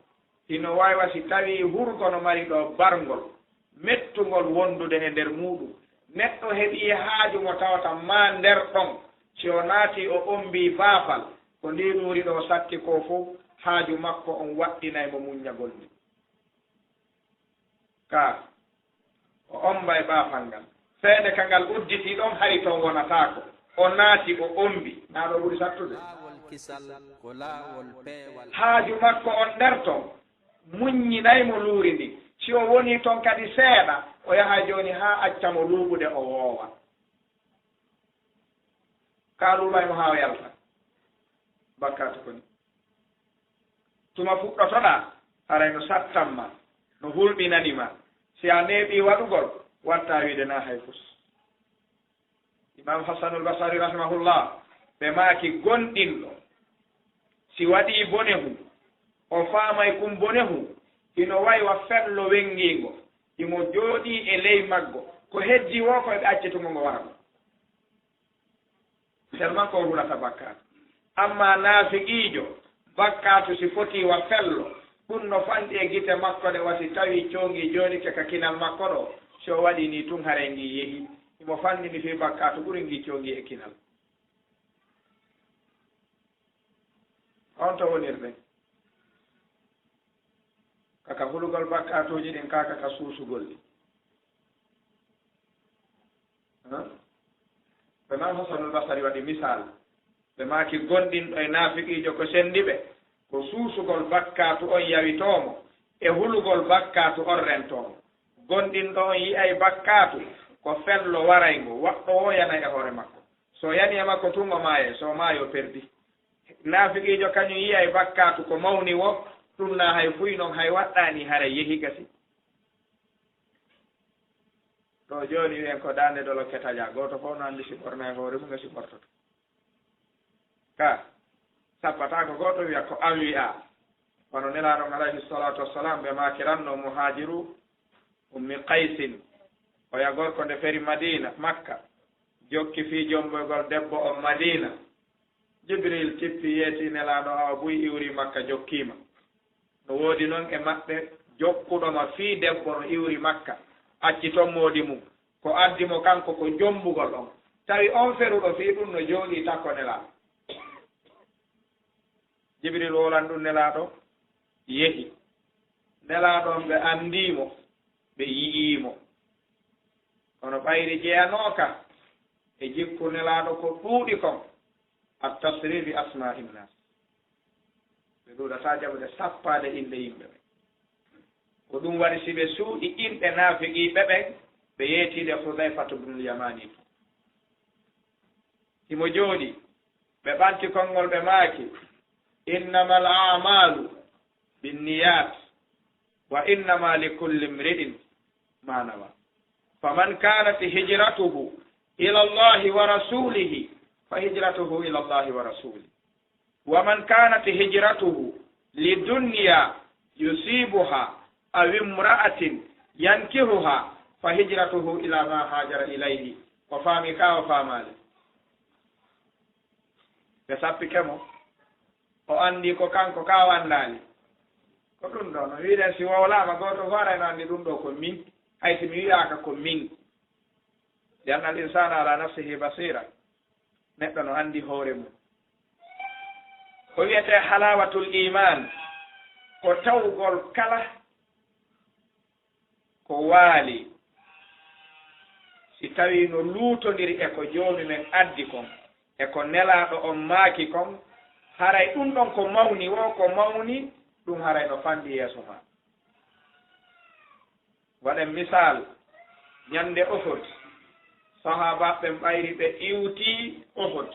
hino waawi wa si tawii hurgo no mari ɗo barngol, mettungol wondude e nder muuɗum. Neɗɗo heɓii haaju mo tawata maa nder ɗon, si o naatii o ombii baafal, ko ndii luuri ɗo satti ko fof, haaju makko on waɗɗinay mo muññagol ndi. Ka o omba e baafal ngal. Seede ka ngal udditi ɗon, hari toon wonataako. O naati, o ombi. Naa ɗo ɓuri sattude. Laawol kisal ko laawol peewal. Haaju makko on nder ton, muññinay mo luuri ndin. Si o wonii ton kadi seeɗa, o yahay jooni haa acca mo luuɓude, o woowa. Ka luuɓay mo haa o yalta. Bakkaatu ko ni. Tuma fuɗɗotoɗaa, haray no sattan ma, no hulɓinani ma. Si a neeɓii waɗugol, waɗtaa wiide naa hay fus. Imam Hasanul Basari rahimahullah, ɓe maaki gonɗinɗo, si waɗii bonehu, o faamay kun bonehu, hino way wa fello wenngiingo, himo jooɗii e ley maggo, ko heddii woo ko eɓe accitungo ngo wara mo. Tellement ko o hulata bakkaatu. Amma naafiqiijo, bakkaatu si fotii wa fello, ɗun no fanɗi e gite makko ɗe, wa si tawii coongi jooɗike ka kinal makko ɗo, si o waɗii nii tun haray ngi yehi. Himo fanɗini fii bakkaatu ɓuri ngi coongi e kinal. On to wonirɗen? Ka ka hulugol bakkaatuuji ɗin, ka ka ka suusugol ɗi. Ɓe maaki, Hasanul Basari waɗi misaal. Ɓe maaki, gonɗinɗo e naafiqiijo ko senndi ɓe, ko suusugol bakkaatu on yawitoo mo, e hulugol bakkaatu on rentoo mo. Gonɗinɗo on yi'ay bakkaatu ko fello waray ngo, waɗɗo woo yanay e hoore makko. So yani e makko tun, o maayay, so o maayi, o perdi. Naafiqiijo kañun yi'ay bakkaatu ko mawni woo, ɗun naa hay fuy non, hay waɗɗaani, haray yehi gasi. Ɗo jooni wi'en ko daande dolo ketaja, gooto fof no anndi si ɓorna e hoore mum e si ɓortoto. Ka sappataa ko gooto wi'a ko an wi'aa. Wano Nelaaɗo on alayhi salaatu wassalam ɓe maakiranno Muhaajiru Ummi Qaysin, oya gorko nde feri Madiina, Makka, jokki fii jomboygol debbo on Madiina. Jibril tippi yeeti Nelaaɗo, awa buy iwri Makka jokkii ma. No woodi non e maɓɓe jokkuɗo ma fii debbo no iwri Makka, acci ton moodi mum. Ko addi mo kanko ko jombugol on. Tawi on feruɗo fii ɗun no jooɗii takko Nelaaɗo. Jibril woolan ɗun Nelaaɗo, yehi. Nelaaɗo on ɓe anndii mo, ɓe yi'ii mo. Kono ɓayri jeyanooka e jikku Nelaaɗo ko ɗuuɗi kon, at-tasri bi asma'in nas. Ɓe ɗuuɗataa jaɓude sappaade innde yimɓe ɓen. Ko ɗun waɗi si ɓe suuɗi inɗe naafiqiiɓe ɓen, ɓe yeetiinde Hudayfatu bnul Yamani. Himo jooɗii, ɓe ɓanti konngol, ɓe maaki, "Innamal a'malu binniyat, wa innama likulli imri'in ma nawa. Faman kanat hijratuhu ila Allahi wa rasulihi, fa hijratuhu ila Allahi wa rasulihi. Wa man kanat hijratuhu lidunya yusibuha aw imra'atin yankihuha, fa hijratuhu ila ma hajara ilayhi." O faami ka, o faamaali. Ɓe sappike mo. O anndi ko kanko ka, o anndaali. Ko ɗun ɗoo no wi'uɗen, si wowlaama, gooto fof haray no anndi ɗun ɗoo ko min, hay si mi wi'aaka ko min. Li anna al insana ala nafsihi basira. Neɗɗo no anndi hoore mum. Ko wi'etee halawatul iman, ko tawgol kala ko waali, si tawii no luutondiri e ko Joomi men addi kon, e ko Nelaaɗo on maaki kon, haray ɗun ɗon ko mawni woo, ko mawni, ɗun haray no fanɗi yeeso maa. Waɗen misaal, ñande Uhud, sahaabaaɓe ɓen ɓayri ɓe iwtii Uhud,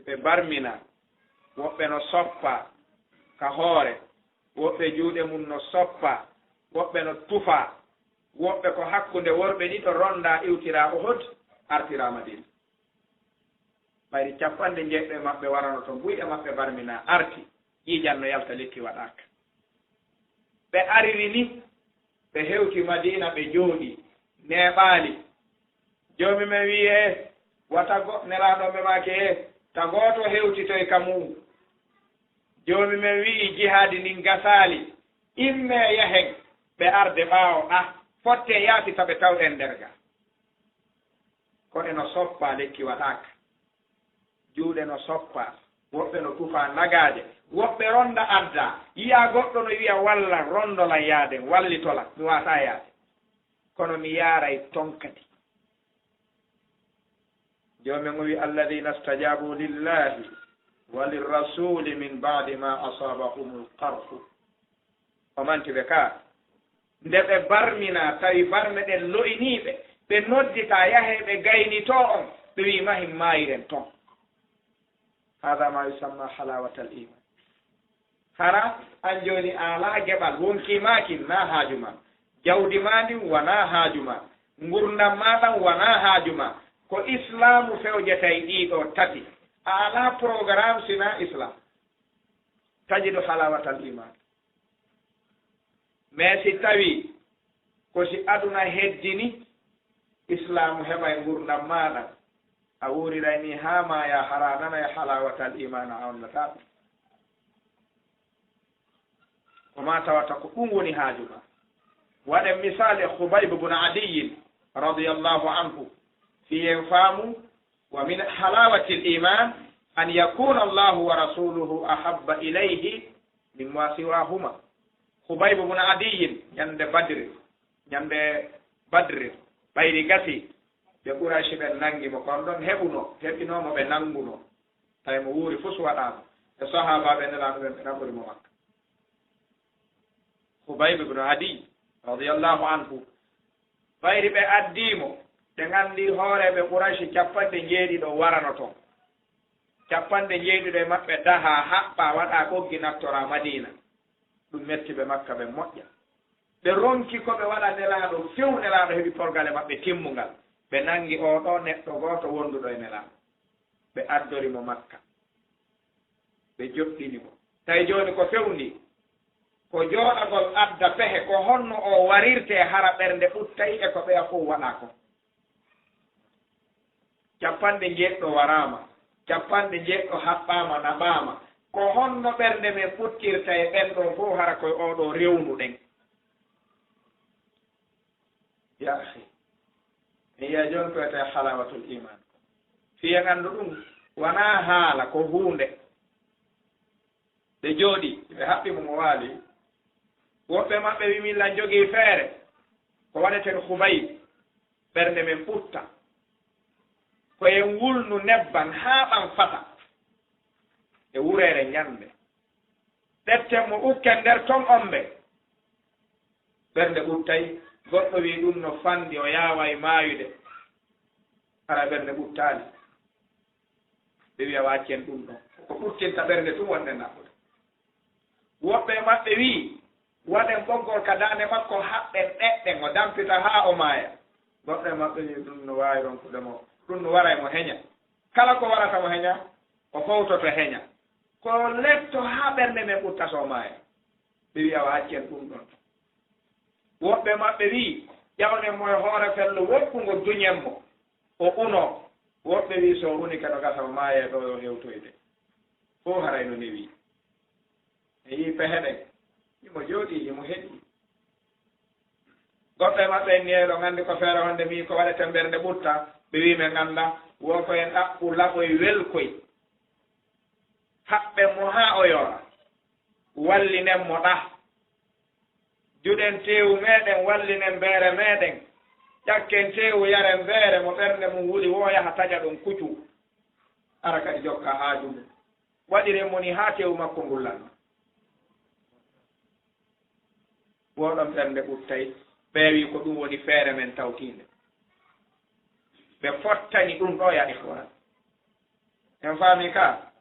ɓe barmina, woɓɓe no soppa ka hoore, woɓɓe juuɗe mun no soppa, woɓɓe no tufa, woɓɓe ko hakkunde worɓe ɗiɗo rondaa iwtiraa Uhud, artiraa Madiina. Ɓayri cappanɗe njeeɗiɗo e maɓɓe warano ton, buy e maɓɓe barminaa, arti, ƴiiƴan no yalta, lekki waɗaaka. Ɓe ariri ni, ɓe hewti Madiina, ɓe jooɗii, neeɓaali. Joomi men wi'i, "E, wata go-," Nelaaɗo ɓe maaki, "E, ta gooto hewtitoy ka mu'un." Joomi men wi'i, "Jihaadi ndin gasaali, immee yahen." ɓe arde ɓaawo ɗa, fotte yaasi taɓe tawɗen nder ga. Koɗe no soppa, lekki waɗaaka. Juuɗe no soppa, woɓɓe no tufa nagaaje, woɓɓe ronda adda. Yiya goɗɗo no wiya, "Walla, rondolan yaaden, wallitolan, mi waasa yaade." Kono mi yaaray ton kadi. Joomi on o wi, "Alladhina stajabu lillahi wa lirrasuli min ba'di ma asabahumul qarhu." O manti ɓe ka. Nde ɓe barminaa, tawi barme ɗen lo'inii ɓe, ɓe nodditaa, "Yahee ɓe gaynitoo on," ɓe wi'i, "Mahin maayiren ton." Hada ma yusamma halawatal iman. Hara an jooni a alaa geɓal, wonkii maa kin naa haaju maa. Jawdi maa ndin wanaa haaju maa. Ngurndan maa ɗan wanaa haaju maa. Ko Islaamu fewjata e ɗii ɗoo tati. A alaa programme sinaa Islaam. Tajidu halawatal iman. Mais si tawii ko si aduna heddini, Islaamu heɓay ngurndan maaɗa, a wuuriray ni haa maayaa, hara nanay halawatal iman, a onnataa ɗum. Ko maa tawata ko ɗum woni haaju maa. Waɗen misaali e Khubayb bun Adiyyin radiyallahu anhu, fii en faamu, "Wa min halawatil iman an yakuna Allahu wa rasuluhu ahabba ilayhi mimma siwahuma." Khubayb bun Adiyyin, ñande Badri, ñande Badri, ɓayri gasi, ɓe Qurayshi ɓen nangi mo, ko on ɗon heɓuno, heɓinoo mo ɓe nanguno. Tawi mo wuuri fus waɗaama. E sahaabaaɓe Nelaaɗo ɓen, ɓe naɓori mo Makka. Khubayb ibn Adiy, radiyallahu anhu, ɓayri ɓe addii mo, ɓe nganndi hooreeɓe Qurayshi capanɗe njeeɗiɗo warano ton. Capanɗe njeeɗiɗo e maɓɓe dahaa, haɓɓaa, waɗaa ɓoggi, nattoraa Madiina. Ɗum metti ɓe Makka, ɓe moƴƴa. Ɓe ronki ko ɓe waɗa Nelaaɗo, few Nelaaɗo heɓi porgale maɓɓe timmungal. Ɓe nanngi oo ɗoo neɗɗo gooto wonduɗo e Nelaaɗo. Ɓe addori mo Makka. Ɓe joɗɗini mo. Tawi jooni ko fewndi, ko jooɗagol adda pehe, ko honno o warirtee hara ɓernde ɓuttay e ko ɓeya fow waɗaa kon. Capanɗe njeeɗiɗo waraama, capanɗe njeeɗiɗo haɓɓaama, naɓaama. Ko honno ɓernde men ɓuttirta e ɓen ɗon fow hara koye oo ɗoo rewnuɗen? Ya akhi, mi yiya jooni ko wiyetee halawatul iman. Fii en anndu ɗum, wanaa haala, ko huunde. Ɓe jooɗii, ɓe haɓɓi mo, mo waali. Woɓɓe maɓɓe wi, "Min lan jogii feere, ko waɗeten Khubayb, ɓernde men ɓutta. Ko en wulnu nebban haa ɓan fata e wureere ñande. Ƴetten mo, ukken nder ton ombe." Ɓernde ɓuttay. Goɗɗo wi, "Ɗum no fanɗi, o yaaway maayude." Hara ɓernde ɓuttaali. Ɓe wi'a, "Wa accen ɗum ɗon. Ko ɓuttinta ɓernde tun wonde naɓude." Woɓɓe e maɓɓe wi, "Waɗen ɓoggol ka daande makko, haɓɓen ɗeɗɗen, o dampita haa o maaya." Goɗɗo e maɓɓe wi, "Ɗum no waawi ronkude mo, ɗum no waray mo heña. Kala ko warata mo heña, o fowtoto heña. Ko letto haa ɓernde men ɓutta so o maaya." Ɓe wi'a, "Wa accen ɗum ɗon." Woɓɓe maɓɓe wi, "Ƴawnen mo e hoore fello woɗɗungo, duñen mo, o uno." Woɓɓe wi, "So o uni kadi o gasa o maaya ɗo o hewtoyde." Fow haray no newi. En yii pehe ɗen. Himo jooɗii, himo heɗii. Goɗɗo e maɓɓe en ni, "Eɗon anndi ko feere wonde mi ko waɗeten ɓernde ɓutta?" Ɓe wi, "Men annda, wo ko en ɗaɓɓu laɓoy welkoy. Haɓɓen mo haa o yora. Wallinen mo ɗa. Juɗen teewu meeɗen, wallinen beere meeɗen. Ƴakken teewu, yaren beere, mo ɓernde mum wuli woo yaha taƴa ɗon kucu. Ara kadi jokka haaju mum. Waɗiren mo ni haa teewu makko ngullan." Woo ɗon ɓernde ɓuttay, ɓe wi, "Ko ɗum woni feere men tawtiinde." Ɓe fottani ɗum ɗo, ya ikhwan. En faami ka?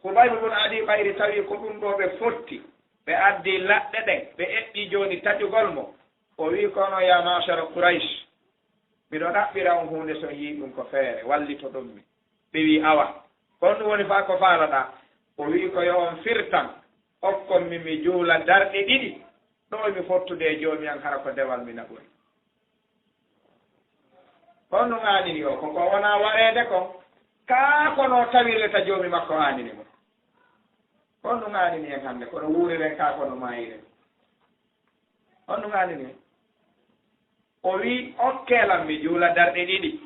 Khubayb bun Adi ɓayri tawi ko ɗum ɗo ɓe fotti, ɓe addi laɗɗe ɗen, ɓe eɓɓi jooni taƴugol mo. O wi, "Kono ya ma'shara Quraysh, miɗo ɗaɓɓira on huunde, so on yii ɗum ko feere, wallitoɗon mi." Ɓe wi, "Awa, ko honɗum woni faa ko faalaɗaa?" O wi, "Ko yo on firtan, okkon mi, mi juula darɗe ɗiɗi, ɗo mi fottude e Joomi an, hara ko dewal mi naɓori." Ko honɗum aanini o? Ko ko wonaa wareede kon. Kaa ko no tawirta Joomi makko aanini mo. Ko honɗum aanini en hannde? Kono wuuriren kaa ko no maayiren. On ɗum haali ni. O wi, "Okkee lan mi juula darɗe ɗiɗi.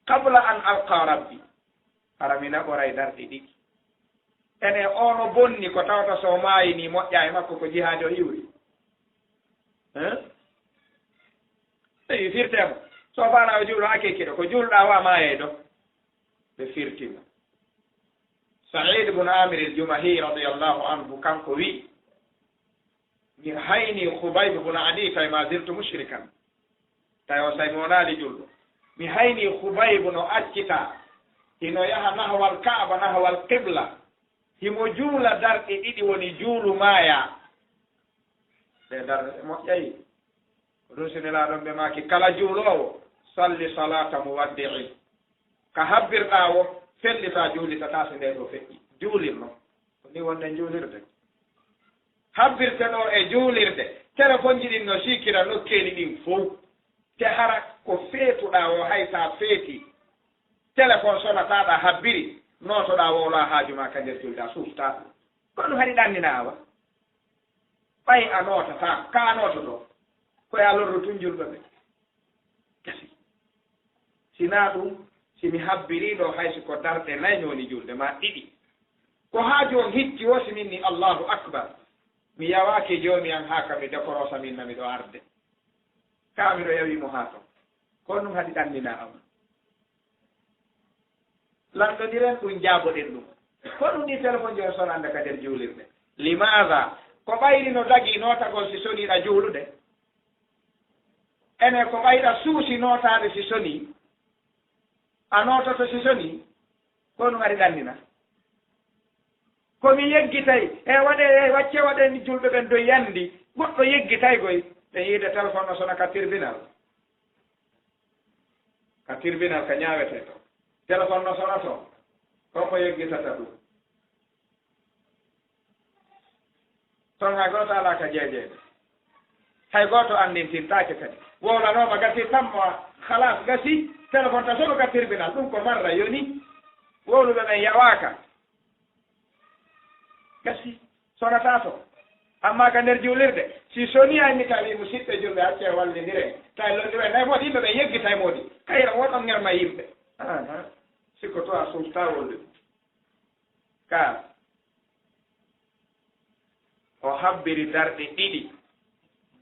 Qabla an alqa rabbi." Hara mi naɓoray darɗe ɗiɗi. Ene o no bonni ko tawata so maayi ni moƴƴa e makko ko jihaadi o iwri. Hein? Tawi firtemo. So faala o juulo ake kiɗo ko juulɗa wa maaye ɗo. Ɓe firtimo. Sa'id ibn Amir al-Jumahi radiyallahu anhu kanko wi, "Mi hayni Khubayb ibn Adi fa ma ziltu mushrikan." Tawi o say mi wonaali julɗo. "Mi hayni Khubayb no accita. Hino yaha nahwal Ka'ba, nahwal qibla. Himo juula darɗe ɗiɗi woni juulu maaya." Ɗe darɗe ɗe moƴƴay. Ko ɗum si Nelaaɗo ɓe maaki, "Kala juuloowo, salli salata muwaddi'i." Ka habbirɗaa wo, fellita juulitata si nde ɗo feƴƴi. Juulirno. Ko ni wonde juulirde. Habbirte ɗo e juulirde. Telefonji ɗin no siikira nokkeeli ɗin fow. Te hara ko feetuɗaa wo hay sa feeti. Telefon sonataɗa habbiri, nootoɗaa wowla haaju ma ka nder julde a sufta. Ko ɗum hari ɗannina awa. Ɓay a nootata, ka a noototo. Ko ya lorru tun julɓe ɓe. Gasi. Sinaa ɗum, si mi habbirii ɗo hay si ko darɗe nay nooni julde ma ɗiɗi. Ko haaju on hitti wo si min ni Allahu Akbar. Mi yawaaki joomi an haa ka mi dekorosa min na miɗo arde. Ka miɗo yawi mo haa ton. Ko ɗum haɗi ɗannina am. Lanndondiren ɗum, jaaboɗen ɗum. Ko ɗum ni telefon jon sonande ka nder juulirde. Limaada? Ko ɓayri no dagii nootagol si soniiɗa juulude? Ene ko ɓayɗa suusi nootaade si sonii? A noototo si sonii? Ko ɗum ari ɗannina. Ko mi yeggitay, e waɗe, e wacce waɗe ni julɓe ɓen doy yandi. Goɗɗo yeggitay koy. Ɓe yiide telefon no sona ka tribunal. Ka tribunal ka ñaawete to. Telefon no sona to. Ko ko yeggitata ɗum. Ton hay gooto alaa ka jeejeede. Hay gooto anndintintaake kadi. Wowlanooma gasi tammo, halas gasi, telefon ta soɗo ka tribunal. Ɗum ko marra yoni. Wowluɓe ɓen yawaaka. Gasi, sonataa to. Amma ka nder juulirde, si sonii ay mi tawi musiɓɓe julɓe accee wallindiren. Tawi lolliren, nay moodi yimɓe ɓe yeggitay moodi. Kayra woɗon ngerma yimɓe. Aha. Sikko to a suuftaa wowlude. Ka o habbiri darɗe ɗiɗi,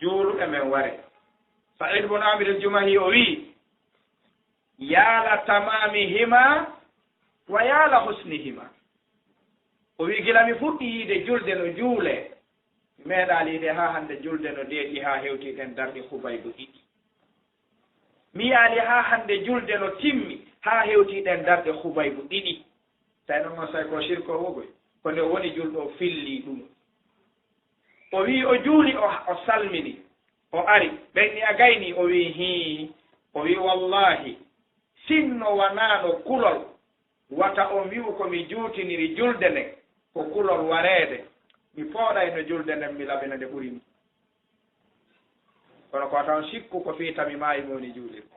juuluɓe men ware. Sa'id bun Amir al-Jumahi o wi'i, "Yaala tamamihima wa yaala husnihima." O wi'i, "Gila mi fuɗɗi yiide julde no juule, mi meeɗaali yiide haa hannde julde no deeƴi haa hewti ɗen darɗe Hubaybu ɗiɗi. Mi yi'aali haa hannde julde no timmi haa hewti ɗen darɗe Hubaybu ɗiɗi." Tawi noon on say ko sirko wogoy, ko nde woni julɗo o filli ɗum. O wi'i o juuli, o, o salmini, o ari, ɓen ni a gayni, o wi'i, "Hii." O wi'i, "Wallahi, sinno wanaano kulol, wata on wi'u ko mi juutiniri julde nden, ko kulol wareede, mi pooɗayno julde nden, mi labina nde ɓuri ni." Kono ko a tawan sikku ko fii tami maayi mo woni juulirde.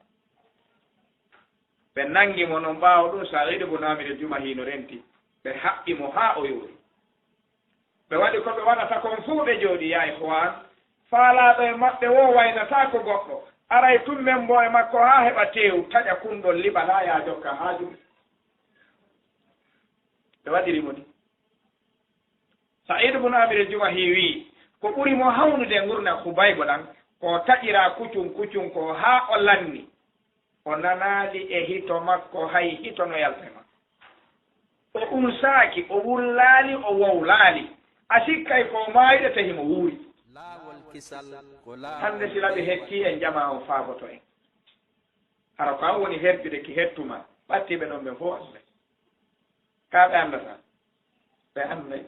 Ɓe nangi mo non, ɓaawo ɗum Sa'iid bun Aamir al-Jumahi no renti. Ɓe haɓɓi mo haa o yoori. Ɓe waɗi ko ɓe waɗata kon fuu, ɓe jooɗi, yaa ikhwaan. Faalaaɗo e maɓɓe woo waynataa ko goɗɗo. Aray tun men mbo e makko haa heɓa teewu, taƴa kunɗol, liɓa laa yaa jokka haaju. Ɓe waɗiri mo ni. Sa'iid bun Aamir al-Jumahi wi'i, ko ɓuri mo hawnude ngurndan Hubaybu ɗan, ko taƴiraa kucun kucun ko haa o lanni. O nanaali e hito makko, hay hito no yalta e makko. O unsaaki, o wullaali, o wowlaali. A sikkay ko maayɗo, tahi mo wuuri. Laawol kisal ko laawol. Hannde si laɓi hetti en, jamaa on faaboto en. Hara ko an woni herjude ki hettuma, ɓattiiɓe ɗon ɓen fof annday. Kaa ɓe anndataa? Ɓe annday.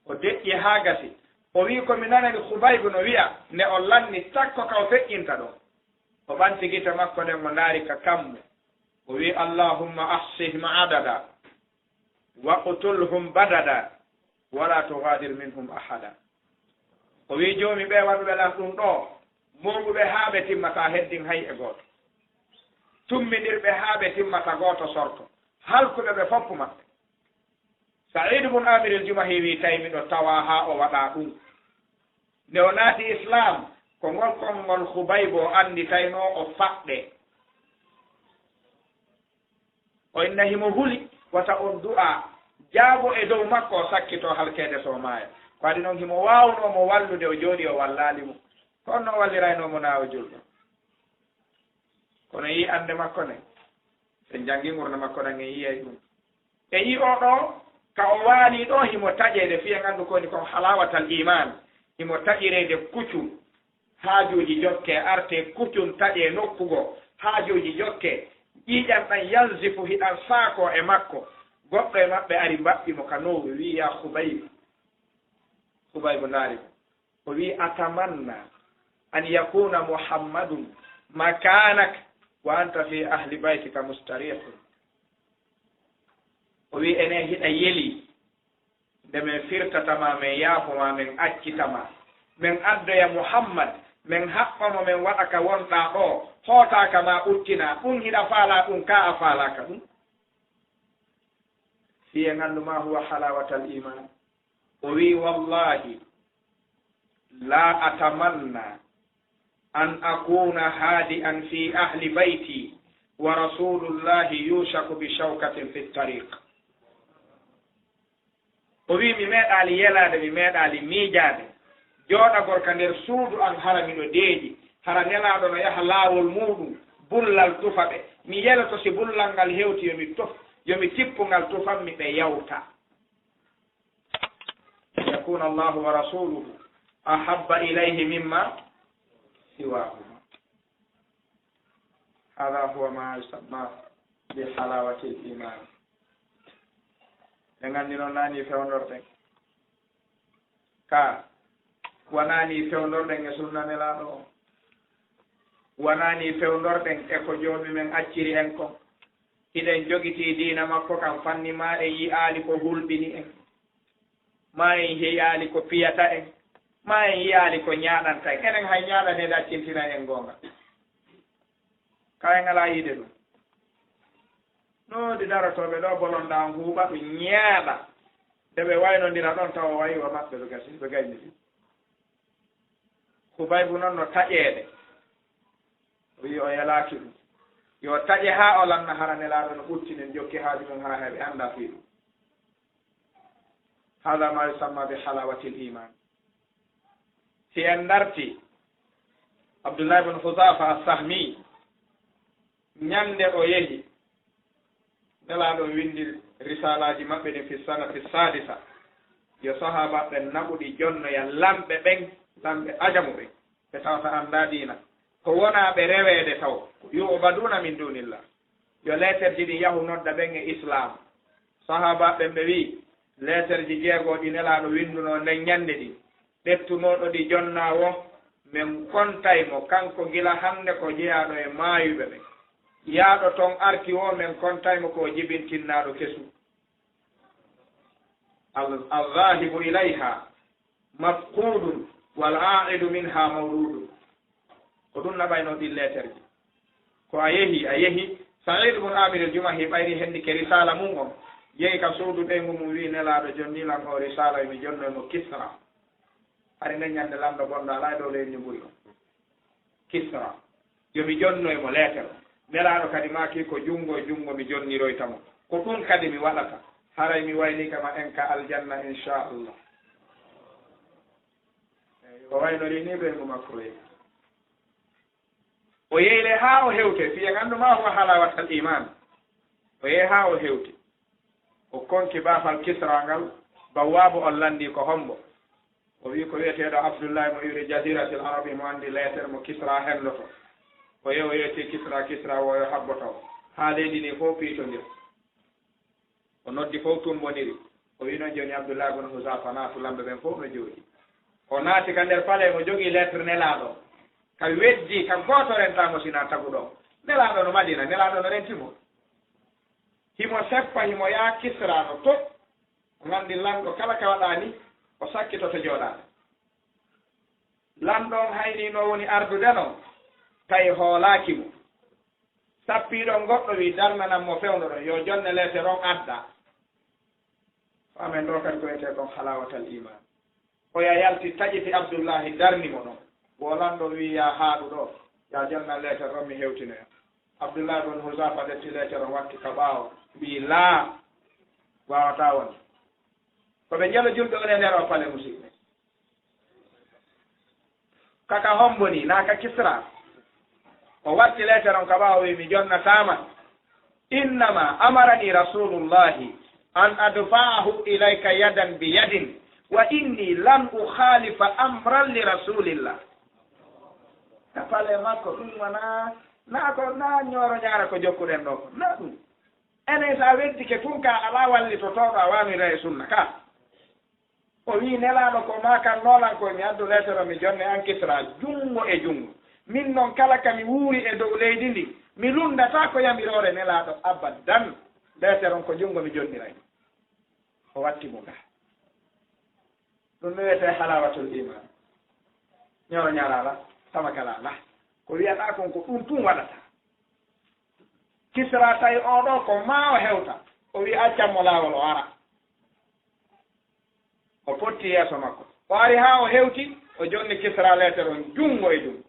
O deƴƴi haa gasi. O wi'i, "Ko mi nanani Hubaybu no wi'a, nde o lanni takko ka o feƴƴinta ɗon." O ɓanti gite makko ɗen, o ndaari ka kammu. O wi'i, "Allahumma ahsihim adada, waqtulhum badada, wala tughadir minhum ahada." O wi'i, "Joomi, ɓe waɗuɓe lan ɗum ɗoo, mooɓuɓe haa ɓe timmataa, heddin hay e gooto. Tumminir ɓe haa ɓe timmataa, gooto sorto. Halku ɓe, ɓe fof maɓɓe." Sa'iid bun Aamir al-Jumahi wi'i, "Tawi miɗo tawaa haa o waɗa ɗum." Nde o naati Islaam, ko ngol konngol Hubaybu o annditaynoo o faɗɗe. O inna himo huli, wata on du'a jaabo e dow makko, o sakkitoo halkeede so o maaya. Ko adi non himo waawnoo mo wallude, o jooɗii o wallaali mo. Ko on no o walliraynoo mo naa o julɗo. Kono yii annde makko nden, so en janngi ngurndan makko ɗan, en yi'ay ɗum. E yi'o ɗoo, ka o waali ɗoo, himo taƴeede, fii en anndu ko woni kon halawatal iman. Himo taƴireede kucun, haajuuji jokke, arte kucun taƴee nokku goo, haajuuji jokke, ƴiiƴan ɗan yanzifu hiɗan saakoo e makko. Goɗɗo e maɓɓe ari mbaɓɓi mo ka nowru, wi'i, "Yaa Hubaybu." Hubaybu ndaari mo. O wi'i, "Atamanna an yakuna Muhammadun makanak wa anta fi ahli baytika mustarihun." O wi'i, "Enen hiɗa yeli nde men firtata ma, men yaafo ma, men accita ma, men addoya Muhammad, men haɓɓa mo, men waɗa ka wonɗaa ɗoo, hootaa ka ma uttinaa, ɗum hiɗa faalaa ɗum, kaa a faalaaka ɗum?" Fii en anndu ma huwa halawatal iman. O wi'i, "Wallahi, la atamanna an akuna hadi'an fi ahli bayti wa rasulullahi yushaku bi shawkatin fi tariq." O wi'i, "Mi meeɗaali yelaade, mi meeɗaali miijaade jooɗagol ka nder suudu an, hara miɗo deeƴi, hara Nelaaɗo no yaha laawol muuɗum, bullal tufa ɓe. Mi yeloto si bullal ngal hewti, yo mi tuf, yo mi tippu ngal tufanmi ɓe yawta." Yakuna Allahu wa rasuluhu ahabba ilayhi mimma siwahuma. Hada huwa ma yusamma bi halawatil iman. En anndi non naani fewndorɗen. Ka wanaani fewndorɗen e sunna Nelaaɗo on. Wanaani fewndorɗen e ko Joomi men acciri en kon. Hiɗen jogitii diina makko kan fanni, maa en yi'aali ko hulɓini en, maa en yi'aali ko piyata en, maa en yi'aali ko ñaaɗanta en. Enen hay ñaaɗaneede accintinay en goonga. Ka en alaa yiide ɗum. No woodi darotooɓe ɗoo bolonda on huuɓa ɗum ñaaɗa. Nde ɓe waynondira ɗon tawa wayi wa maɓɓe ɓe gasi, ɓe gayniti. Hubaybu non no taƴeede. O wi'i o yelaaki ɗum. Yo taƴe haa o lanna hara Nelaaɗo no ɓuttinen jokki haaju mum hara hay ɓe anndaa fii ɗum. Hada ma yusamma bi halawatil iman. Si en darti Abdullah ibn Huzafa as-Sahmi, ñande o yehi, Nelaaɗo windi risalaaji maɓɓe ɗin fi sanati sadisa. Yo sahaaba ɓen naɓuɗi jonnoya lamɓe ɓen, lamɓe ajamu ɓen. Ɓe tawata anndaa diina. Ko wonaa ɓe reweede taw. Ko yu'baduna min dunillah. Yo leeterji ɗin yahu nodda ɓen e Islaam. Sahaabaaɓe ɓen ɓe wi'i, leeterji jeego ɗi Nelaaɗo winndunoo nden ñannde ɗin, ɓettunooɗo ɗi jonnaa woo, men kontay mo, kanko gila hannde ko jeyaaɗo e maayuɓe ɓen. Yaaɗo ton arti woo, men kontay mo ko o jibintinnaaɗo kesu. Al-, al-dhaahibu ilayha mafqudun wal a'idu minha mawludun. Ko ɗum naɓaynoo ɗin leeterji. Ko a yehi, a yehi. Sa'id ibn Amir al-Jumahi ɓayri henndi ke risaala mum on. Yehi ka suudu ɓeyngu mum, wi'i, Nelaaɗo, jonni lan oo risaala, yo mi jonnoy mo Kisra. Hari nden ñande lanɗo bonɗo alaa e dow leydi ndi ɓuri on. Kisra. Yo mi jonnoy mo leeter. Nelaaɗo kadi maaki ko junngo e junngo mi jonniroyta mo. Ko ɗum kadi mi waɗata. Haray mi wayliike ma en ka aljanna, inchallah. Eey, o waynorii ni ɓeyngu makko weeyi. O yehi le haa o hewti, fii en anndu ma huwa halawatal iman. O yehi haa o hewti. O konki baafal Kisra ngal, bawwaabu on lanndii ko hombo. O wi'i ko wi'eteeɗo Abdullahi mo iwri Jaziratil Arabi mo anndi leeter mo Kisra henndoto. O yehi o yeetii Kisra, Kisra woo yo habboto. Haa leydi ndin fow piitondiri. O noddi fow tumbondiri. O wi'i non jooni Abdullahi bun Huzafa naatu, lamɓe ɓen fow no jooɗii. O naati ka nder palais, mo jogii lettre Nelaaɗo. Ka weddii, ka gooto rentaa mo sinaa taguɗo on. Nelaaɗo no Madina, Nelaaɗo no renti mo. Himo seppa, himo yaha Kisra no to. O nganndi lanɗo kala ka waɗaa ni, o sakkitoto jooɗaade. Lanɗo on hayni no woni ardude non, tawi hoolaaki mo. Sappii ɗon goɗɗo wi'i, darnanan mo fewndo ɗon, yo jonne leeter on adda. Faamen ɗoo kadi ko wiyetee kon halawatal iman. O ya yalti taƴiti Abdullahi darni mo ɗon. Wo lanɗo wi'i, "Yaa haaɗu ɗo, yaa jonna leeter on mi hewtinoya." Abdullahi bun Huzafa ƴetti leeter on watti ka ɓaawo, wi'i, "Laa, waawataa wonde." Ko ɓe njelo julɓe on e nder o pale musidɓe. Kaka hombo ni, naa ka Kisra. O watti leeter on ka ɓaawo wi'i, "Mi jonnataa ma. Innama amarani Rasulullahi an adfa'ahu ilayka yadan bi yadin, wa inni lan ukhalifa amran li Rasulillah." Ka pale makko, ɗum wonaa, naa ko, naa ñooro ñaara ko jokkuɗen ɗo ko, naa ɗum. Enen so a weddike tun ka alaa wallitotooɗo a waanoyra e sunna ka. O wi'i, "Nelaaɗo ko maakannoo lan ko mi addu leeter o mi jonne an Kisra junngo e junngo. Min non kala ka mi wuuri e dow leydi ndi, mi lunndataa ko yamiroore Nelaaɗo abadan. Leeter on ko junngo mi jonniray." O watti mo ga. Ɗum no wiyetee halawatul iman. Ñoro ñaraala, tamakalaala. Ko wi'ataa kon ko ɗum tun waɗata. Kisra tawi oo ɗoo ko maa o hewta. O wi'i, "Accan mo laawol o ara." O potti yeeso makko. O ari haa o hewti, o jonni Kisra leeter on junngo e junngo.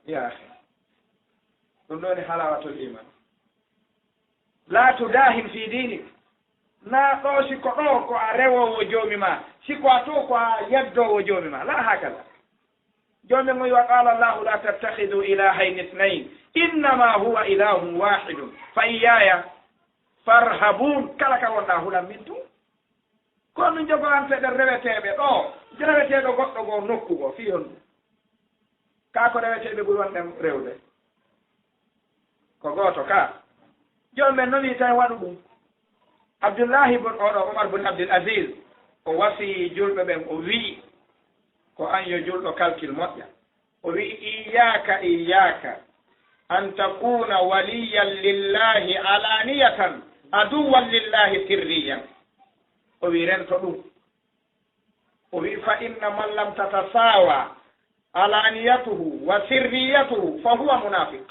Ya akhi. Ɗum ɗoo ni halawatul iman. La tudahin fi dinik. Naa ɗoo si ko ɗoo ko a rewoowo joomi maa, si ko a to ko a yeddoowo joomi maa. La hakada. Joomi mo wi'i, "Wa qala Allahu la tattakhidhu ilahayni ithnayn, innama huwa ilahun wahidun, fa iyyaya farhabun." Kala ka wonɗaa hulan min tun. Ko min jogoranteɗen reweteeɓe ɗoo, reweteeɗo goɗɗo goo nokku goo, fii honɗum? Kaa ko reweteeɓe ɓuri wonɗen rewde? Ko gooto kaa. Joom men non tawi waɗu ɗum. Abdullahi bun, oɗo Umar bun Abdul Aziz, o wasii julɓe ɓen, o wi'i, ko an yo julɗo kalkil moƴƴa. O wi'i, "Iyyaka, iyyaka an takuna waliyan lillahi alaniyatan, aduwan lillahi sirriyan." O wi'i, "Rento ɗum." O wi'i, "Fa inna man lam tatasawa alaniyatuhu wa sirriyatuhu fa huwa munafiq.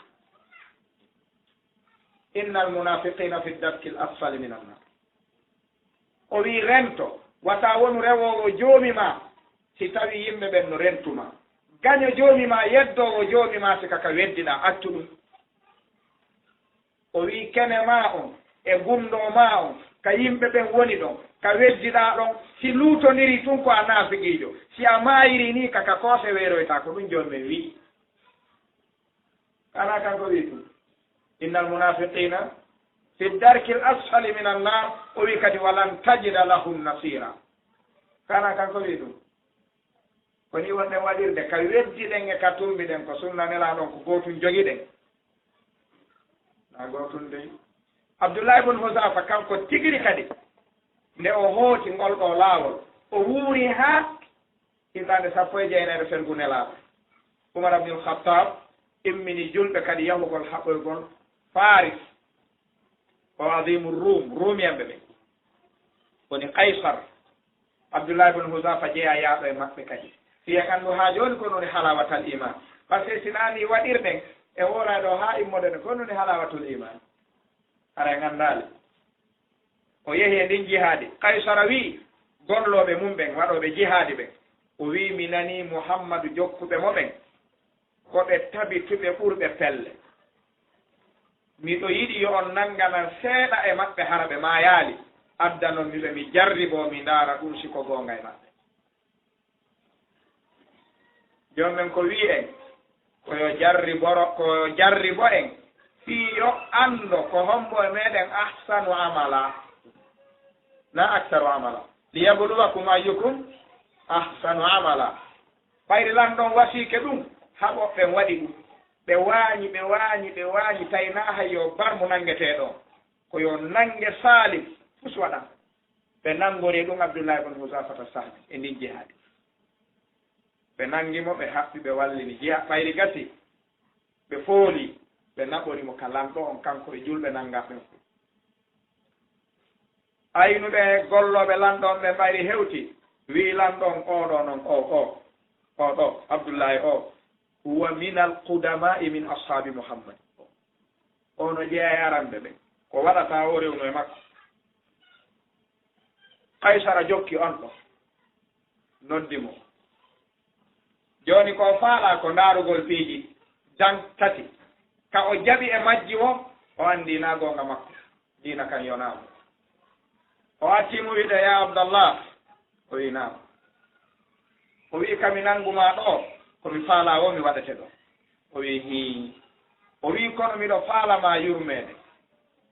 Innal munafiqina fi darkil asfali minan nar." O wi'i, "Rento, wata wonu rewoowo joomi maa, si tawi yimɓe ɓen no rentu maa. Gaño joomi maa, yeddoowo joomi maa, si ka ka weddiɗaa, accu ɗum." O wi'i, "Kene maa on e gunndoo maa on, ka yimɓe ɓen woni ɗon, ka weddiɗaa ɗon, si luutondirii tun ko a naafiqiijo, si a maayirii nii ka ka koose weeroytaa." Ko ɗum joom men wi'i. Kana kanko wi'i ɗum, "Innal munafiqina fi darkil asfali minan nar." O wi'i kadi, "Walan tajida lahum nasira." Kana kanko wi'i ɗum. Ko nii wonɗen waɗirde, ka weddiɗen e ka tumbiɗen, ko sunna Nelaaɗo on, ko gootun jogiɗen. Na gootun dey. Abdullahi bun Huzafa, kanko tigiri kadi, nde o hooti ngol ɗoo laawol, o wuuri haa hitaande sappo e jeenayi fergu Nelaaɗo. Umar ibnul Khattab immini julɓe kadi yahugol haɓoygol Faris. O azimu Rum, Rumiyanɓe ɓen. Woni Kaysar. Abdullahi bun Huzafa jeyaa yaaɗo e maɓɓe kadi. Si en anndu haa jooni ko woni halawatal iman. Par ce que si naa nii waɗirɗen, e woora ɗo haa immoɗen ko woni halawatul iman. Hara en anndaali. O yehi e ndin jihaadi. Kaysara wi'i gollooɓe mum ɓen, waɗooɓe jihaadi ɓen. O wi'i, "Mi nanii Muhammadu jokkuɓe mo ɓen. Ko ɓe tabituɓe ɓurɓe pelle. Miɗo yiɗi yo on nannganan seeɗa e maɓɓe hara ɓe maayaali. Addanon mi ɓe, mi jarriboo, mi ndaara ɗum si ko goonga e maɓɓe." Joom men ko wi'i en, ko yo jarriboro, ko yo jarribo en, fii yo anndo ko hombo e meɗen ahsanu amala, na aksaru amala. "Liyabluwakum ayyukum ahsanu amala." Ɓayri lan ɗon wasiike ɗum, haɓoɓe ɓen waɗi ɗum. Ɓe waañi, ɓe waañi, ɓe waañi, tawi naa hay yo barmu nanngetee ɗon. Ko yo nannge saalim, fus waɗan. Ɓe nanngori ɗum Abdullahi bun Huzafata Sahmi e ndin jihaadi. Ɓe nanngi mo, ɓe haɓɓi, ɓe wallini. Jiha ɓayri gasi, ɓe fooli, ɓe naɓori mo ka lanɗo on, kanko e julɓe nanngaɓe ɓen. Aynuɓe gollooɓe lanɗo on ɓen ɓayri hewti, wi'i lanɗo on, "Oo ɗoo non, oo, oo, oo ɗoo, Abdullahi oo, huwa minal qudama'i min ashaabi Muhammad." Oo no jeyaa e aranɓe ɓen. Ko waɗata o rewnu e makko. Kaysara jokki on ɗoo. noddi mo. Jooni ko o faalaa ko ndaarugol piiji dan tati. Ka o jaɓi e majji wo, o anndi naa goonga makko. Diina kan yonaama. O artii mo wi'de, "Yaa Abdallah." O wi'i, "Naam." O wi'i, "Ka mi nanngu maa ɗoo, ko mi faalaa wo mi waɗete ɗoo." O wi'i, "Hii." O wi'i, "Kono miɗo faala maa yurmeede.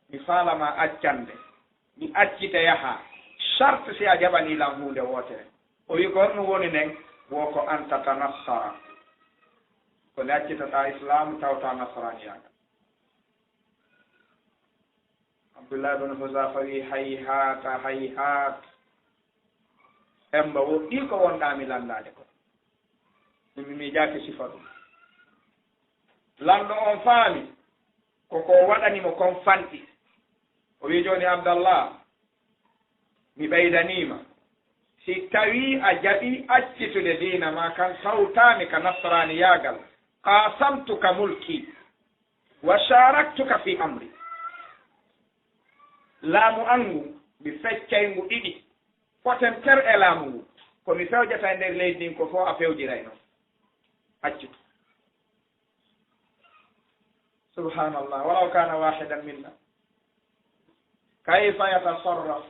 Mi faala maa accande. Mi accite yaha. Sart si a jaɓanii lan huunde wootere." O wi'i, "Ko honɗum woni nden?" Wo ko an tatanassara. Ko nde accitataa Islaamu tawtaa nasaraaniyaagal. Abdullah bin Huzafa wi, "Hayhata, hayhat. Emba woɗɗi ko wonɗaa mi lanndaade ko. Mi, mi miijaaki sifa ɗum." Lanɗo on faami ko ko waɗani mo kon fanɗi. O wi, "Jooni Abdallah, mi ɓeydanii ma. Si tawii a jaɓii accitude diina maa kan tawtaami ka nasaraaniyaagal, qasamtuka mulki." "Wa sharaktuka fi amri." Laamu an ngu, mi feccay ngu ɗiɗi. Foten ter e laamu ngu. Ko mi fewjata e nder leydi ndin ko fof a fewjiray non. Accu. Subhanallah. Walaw kana wahidan minna. Kayfa yatasarraf?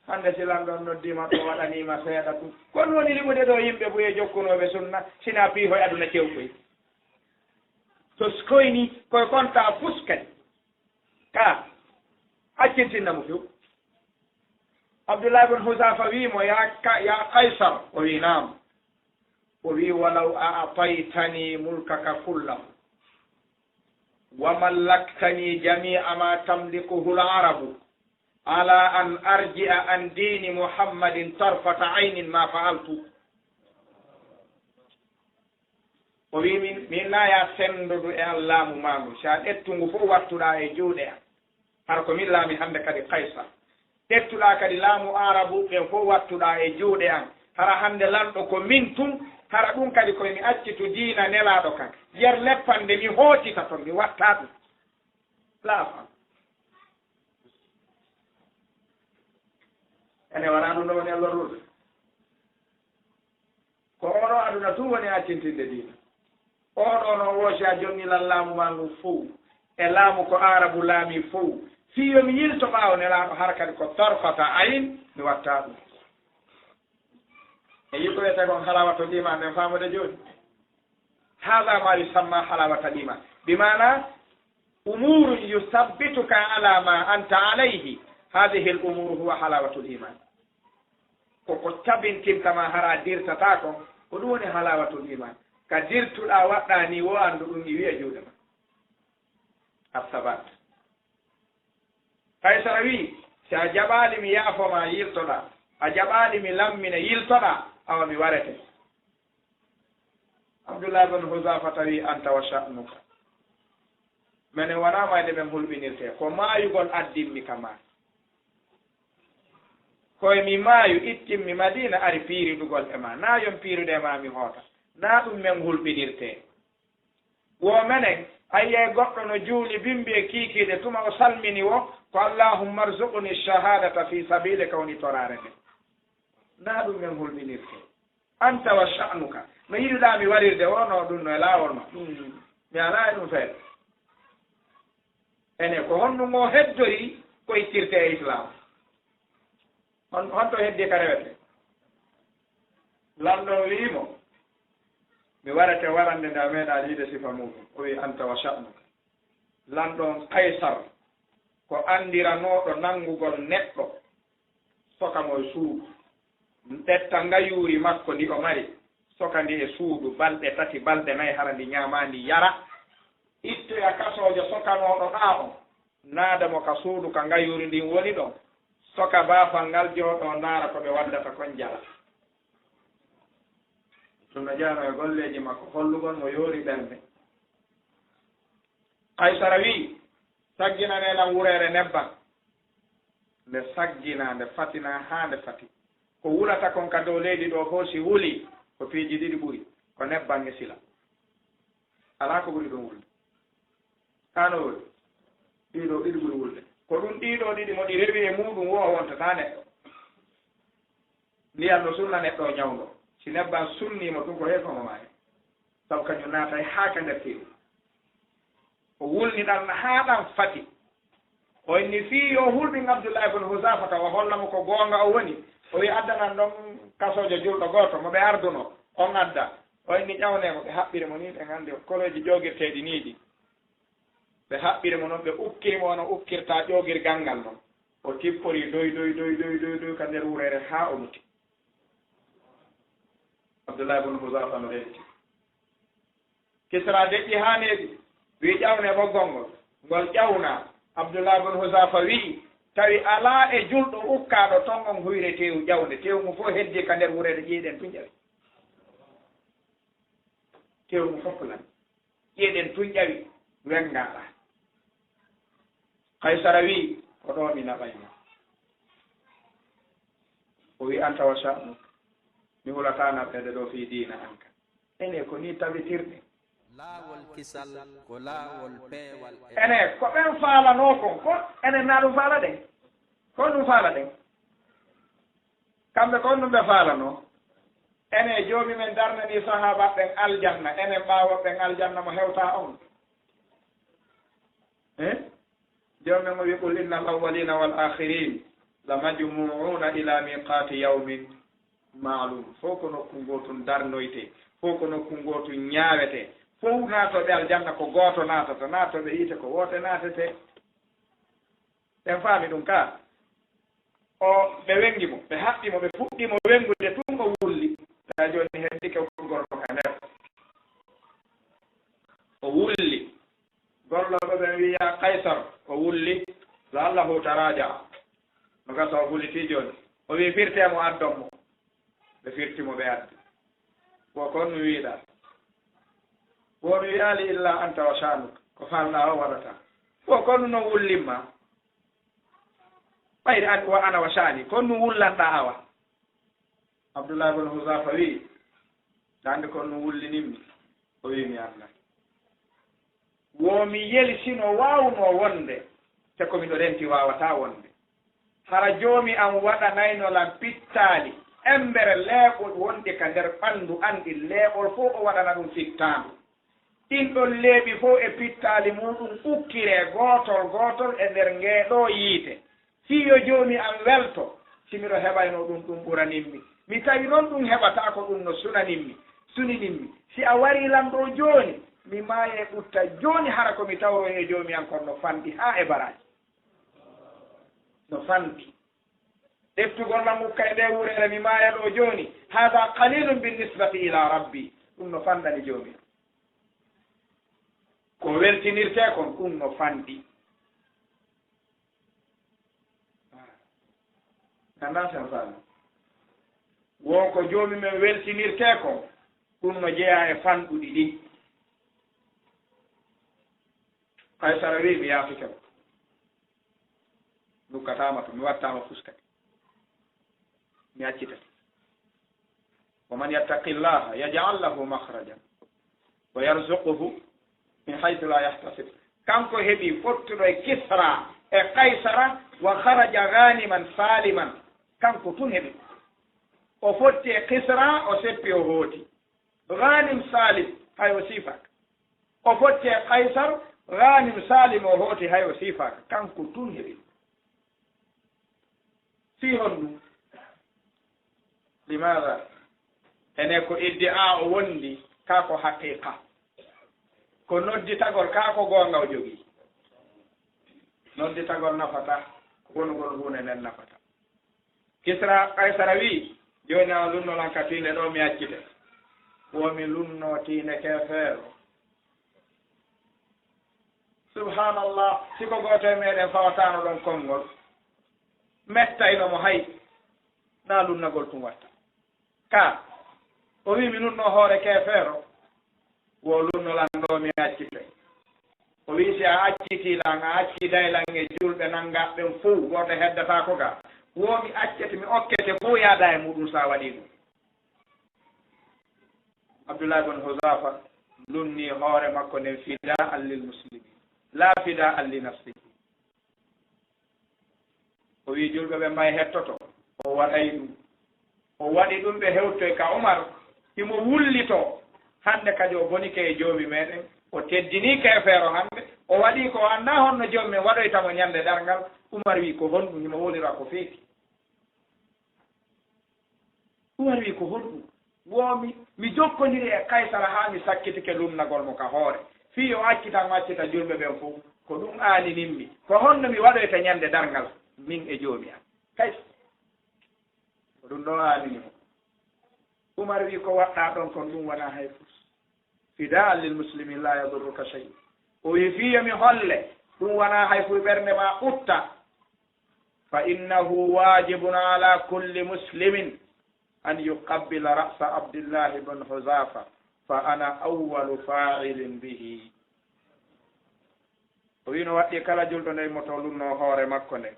Hannde si lanɗo on noddiima ɗo waɗaniima seeɗa ɗum. Ko ɗum woni liɓude ɗo yimɓe buye jokkunooɓe sunna, sina piihoy aduna cewkoy. To skoyni, koye konta fus kadi. Ka, accintinna mo few. Abdullah ibn Huzafa wi mo, "Ya Ka-, ya Qaysar," o wi, "Naam." O wi, "Walaw a'taytani mulkaka kullahu, wa mallaktani jami'a ma tamlikuhu al-arabu, ala an arji'a an dini Muhammadin tarfata aynin ma fa'altu." O wi, "Min, min na ya senndodu e an laamu maa ngu, si a ƴettu ngu fof wattuɗaa e juuɗe an. Hara ko min laami hannde kadi Kaysar. Ƴettuɗaa kadi laamu Aarabu ɓen fof wattuɗaa e juuɗe an. Hara hannde lanɗo ko min tun, hara ɗum kadi ko mi accitu diina Nelaaɗo kan. Yer leppan nde mi hootita ton, mi watta ɗum." Laafa. Ene wara ɗum ɗo woni e lorrude. Ko oɗo aduna tun woni accintinde diina. Oɗo no woosi a jonni lan laamu maa ngun fow, e laamu ko Aarabu laami fow. Fii yo mi yilto ɓaawo Nelaaɗo, hara kadi ko tarfata ayn mi watta ɗum. E yimɓe wiyata kon halawatul iman, men faamude jooni. Hada ma yusamma halawatul iman. Bi maana, umurun yusabbituka ala ma anta alayhi. Hadhihi al umuru huwa halawatul iman. Ko ko tabintinta ma hara dirtata kon, ko ɗum woni halawatul iman. Ka dirtuɗaa waɗɗaa ni wo anndu ɗum ni wi'a juuɗe ma. Assabat. Kaysara wi, si a jaɓaali mi yaafo ma yiltoɗaa, a jaɓaali mi lammina yiltoɗaa, awa mi warete. Abdullah ibn Huzafata wi, anta wa sha'nuka. Menen wonaa mayde men hulɓinirtee, ko maayugol addimmi ka maa. Koye mi maayu, ittimmi Madina, ari piiridugol e maa. Naa yon piirude e maa mi hoota. Naa ɗum men hulɓinirtee. Wo menen, a yi'ay goɗɗo no juuli bimbi e kiikiiɗe, tuma o salmini wo, ko "Allahumma arzuqni shahadata fi sabilika" woni toraare nden. Naa ɗum men hulɓinirtee. Anta wa sha'nuka. No yiɗuɗaa mi warirde wo, no ɗum no e laawol ma. Hmm. Mi alaa e ɗum feere. Ene, ko honɗum o heddori ko ittirte e Islam? Hon-, honto heddi ka rewete? Lanɗo on wi'i mo, mi warete warande nde a meeɗaa yiide sifa muuɗum. O wi'i, anta wa sha'nuka. Lanɗo on Kaysar, ko anndiranooɗo nanngugol neɗɗo, soka mo e suudu. Ƴetta ngayuuri makko ndi o mari, soka ndi e suudu balɗe tati, balɗe nay, hara ndi ñaamaa, ndi yara. Ittoya kasoojo sokanooɗo ɗaa on, naada mo ka suudu ka ngayuuri ndin woni ɗon. Soka baafal ngal, jooɗoo ndaara ko ɓe waddata kon, jala. Ɗum no jeyanoo e golleeji makko hollugol mo yoori ɓernde. Kaysara wi'i, sagginanee lan wureere nebban. Nde sagginaa, nde fatinaa haa nde fati. Ko wulata kon ka dow leydi ɗoo fow, si wulii, ko piiji ɗiɗi ɓuri, ko nebban e sila. Alaa ko ɓuri ɗum wulde. Kaa no wuli? Ɗii ɗoo ɗiɗi ɓuri wulde. Ko ɗum ɗii ɗoo ɗiɗi mo ɗi rewi e muuɗum wo, o wontataa neɗɗo. Ndiyan no sunna neɗɗo o ñawndo. Si nebban sunnii mo tun ko heeso mo maayi. Sabu kañum naatay haa ka nder teewu. O wulni ɗan haa ɗan fati. O inni fii yo hulɓin Abdullahi bun Huzaafata o holla mo ko goonga o woni. O wi'i addanan ɗon kasoojo julɗo gooto mo ɓe ardunoo. On adda. O inni ƴawnee mo ɓe haɓɓiri mo nii ɓe nganndi koloji ƴoogirteeɗi nii ɗi. Ɓe haɓɓiri mo non ɓe ukkiri mo wano ukkirta ƴoogirgal ngal non. O tippori doy doy doy doy doy doy ka nder wureere haa o muti. Abdullahi bun Huzafa no renti. Kisra deƴƴi haa neeɓi, wi'i ƴawnee ɓoggol ngol. Ngol ƴawnaa. Abdullahi bun Huzafa wi'i tawi alaa e julɗo ukkaaɗo ton on huyre teewu ƴawnde. Teewu ngu fow heddii ka nder wureere ƴiiɗen tun ƴawi. Teewu ngu fow lan. Ƴiiɗen tun ƴawi wenngaɗa. Kaysara wi'i ko ɗoo mi naɓay ma. O wi'i anta wa sha'nuk. Mi hulataa naɓeede ɗoo fii diina an kan. Ene ko nii tabitirɗe. Laawol kisal ko laawol peewal e. Ene ko ɓen faalanoo kon ko ene naa ɗum faala ɗen. Ko ɗum faala ɗen. Kamɓe ko honɗum ɓe faalanoo? Enen Joomi men darnanii sahaaba ɓen aljanna, enen ɓaawo ɓen aljanna mo hewtaa on. Eh? Joomi men o wi'i, qul innal awwaliina wal aakhiriin la majmuu'uuna ilaa miiqaati yawmin ma'luum. Fow ko nokku ngootun darnoytee, fow ko nokku ngootun ñaawetee, fow naatooɓe aljanna ko gooto naatata, naatooɓe yiite ko woote naatetee. En faami ɗum ka? O, ɓe wenngi mo, ɓe haɓɓi mo, ɓe fuɗɗi mo wenngude tun o wulli. Taa jooni heddike o gorko ka nder. O wulli. Gollooɓe ɓen wi'i, yaa Kaysar, o wulli. La'allahu taraaja'a. No gasa o hulitii jooni. O wi'i, firtee mo, addon mo. Ɓe firti mo, ɓe addi. Ko kon wi'uɗaa? Ko mi wi'aali illaa anta wa sha'nuk. Ko faalɗaa o waɗataa. Ko kon no wullimma. Ɓayri an wa ana wa sha'ni, ko honɗum wullanɗaa awa? Abdullahi bun Huzafa wi'i, ɗaande ko honɗum wullinimmi? O wi'i, mi anndaa. Wo mi yeli si no waawnoo wonde, te ko miɗo renti waawataa wonde. Hara Joomi an waɗanayno lan pittaali, embere leeɓol wonɗi ka nder ɓanndu an ɗin, leeɓol fow o waɗana ɗum fittaandu. Ɗin ɗon leeɓi fow e pittaali muuɗum ukkiree gootol gootol e nder ngee ɗoo yiite. Fii yo Joomi an welto, si miɗo heɓaynoo ɗum, ɗum ɓuranimmi. Mi tawi non ɗum heɓataako, ɗum no sunanimmi, suninimmi. Si a warii lan ɗoo jooni, mi maayay ɓutta jooni, hara ko mi tawroyi e Joomi an kon no fanɗi haa e baraaji. No fanɗi. Ƴettugol lan ukka e ndee wureere mi maaya ɗoo jooni, haadaa qaliilun bin nisbati ilaa Rabbii. Ɗum no fanɗani Joomi an. Ko weltinirtee kon, ɗum no fanɗi. Anndaa si on faami. Wo ko Joomi men weltinirtee kon, ɗum no jeyaa e fanɗuɗi ɗin. Kaysara wi'i, mi yaafike ma. Ndukkataa ma to, mi wattaa ma fuskati. Mi accitete. Wa man yattaqillaha yaj'al lahu makhrajan wa yarzuqhu min haythu la yahtasib. Kanko heɓi fottuɗo e Kisra e Kaysara, wa kharaja ghaniman saliman. Kanko tun heɓi. O fotti e Kisra, o seppi, o hooti. Ghanim salim, hay o siifaaka. O fotti e Kaysar, ghanim salim, o hooti, hay o siifaaka. Kanko tun heɓi. Fii honɗum? Limaada? Ene ko iddi'aa o wondi, kaa ko haqiiqa. Ko nodditagol, kaa ko goonga o jogii. Nodditagol nafataa, ko wonugol huunde nden nafataa. Kisra, Kaysara wi'i, jooni a lunno lan ka tiinde ɗoo, mi accite. Wo mi lunnoo tiinde keefeero. Subhaanallah, si ko gooto e meɗen fawataano ɗon konngol, mettayno mo hay, naa lunnagol tun watta. Ka, o wi'i, mi nunno hoore keefeero, wo lunno lan ɗoo mi accitay. O wi'i, si a accitii lan, a acciday lan e julɓe nangaaɓe ɓen fow, gooto heddataako ga. Wo mi accete, mi okkete fow yaada e muuɗum si a waɗii ɗum. Abdullahi bun Huzafa lunni hoore makko nden fidaan lil muslimin, laa fidaan li nafsihi. O wi'i, julɓe ɓen may hettoto, o waɗay ɗum. O waɗi ɗum ɓe hewtoy ka Umar, himo wullitoo. Hannde kadi o bonike e Joomi meɗen, o teddinii keefeero hannde, o waɗii ko o anndaa honno Joomi men waɗoyta mo ñande darngal. Umar wi'i, "Ko honɗum?" Himo wowlira ko feeti. Umar wi'i, "Ko honɗum?" Wo mi, mi jokkondiri e Kaysara haa mi sakkitike lumnagol mo ka hoore, fii yo accita mo accita julɓe ɓen fow. Ko ɗum aaninin mi. Ko honno mi waɗoyta ñande darngal, min e Joomi an? Kaysara. Ko ɗum ɗoo aanini mo. Umar wi'i, "Ko waɗɗaa ɗon kon, ɗum wonaa hay fus. Fidaan lil muslimin la yadurruka shay." O wi'i, "Fii yo mi holle, ɗum wonaa hay fus, ɓernde maa utta. Fa innahu wajibun ala kulli muslimin an yuqabbila ra'sa Abdillahi bun Huzafa, fa ana awwalu fa'ilin bihi." O wi'i no waɗɗii kala julɗo nde immoto lunnoo hoore makko nde,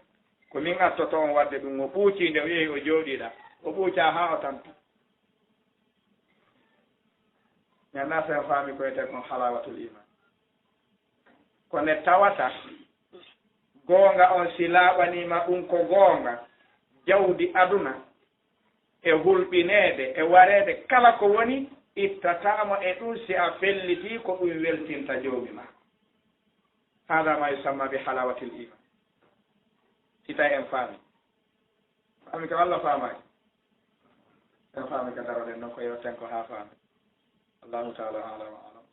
ko min attoto on waɗde ɗum. O ɓuucii nde, o yehi o jooɗiɗa, o ɓuucaa haa o tampi. Mi anndaa si en faami ko wiyetee kon halawatul iman. Ko nde tawata goonga on si laaɓaniima ɗum ko goonga, jawdi aduna e hulɓineede e wareede kala ko woni, ittataa mo e ɗum si a fellitii ko ɗum weltinta Joomi maa. Hada ma yusamma bi halawatil iman. Si tawi en faami. Faami ka walla faamaaki? En faami ka daroɗen non ko yewten ko haa faami. Allahu taala a'lam wa a'lam.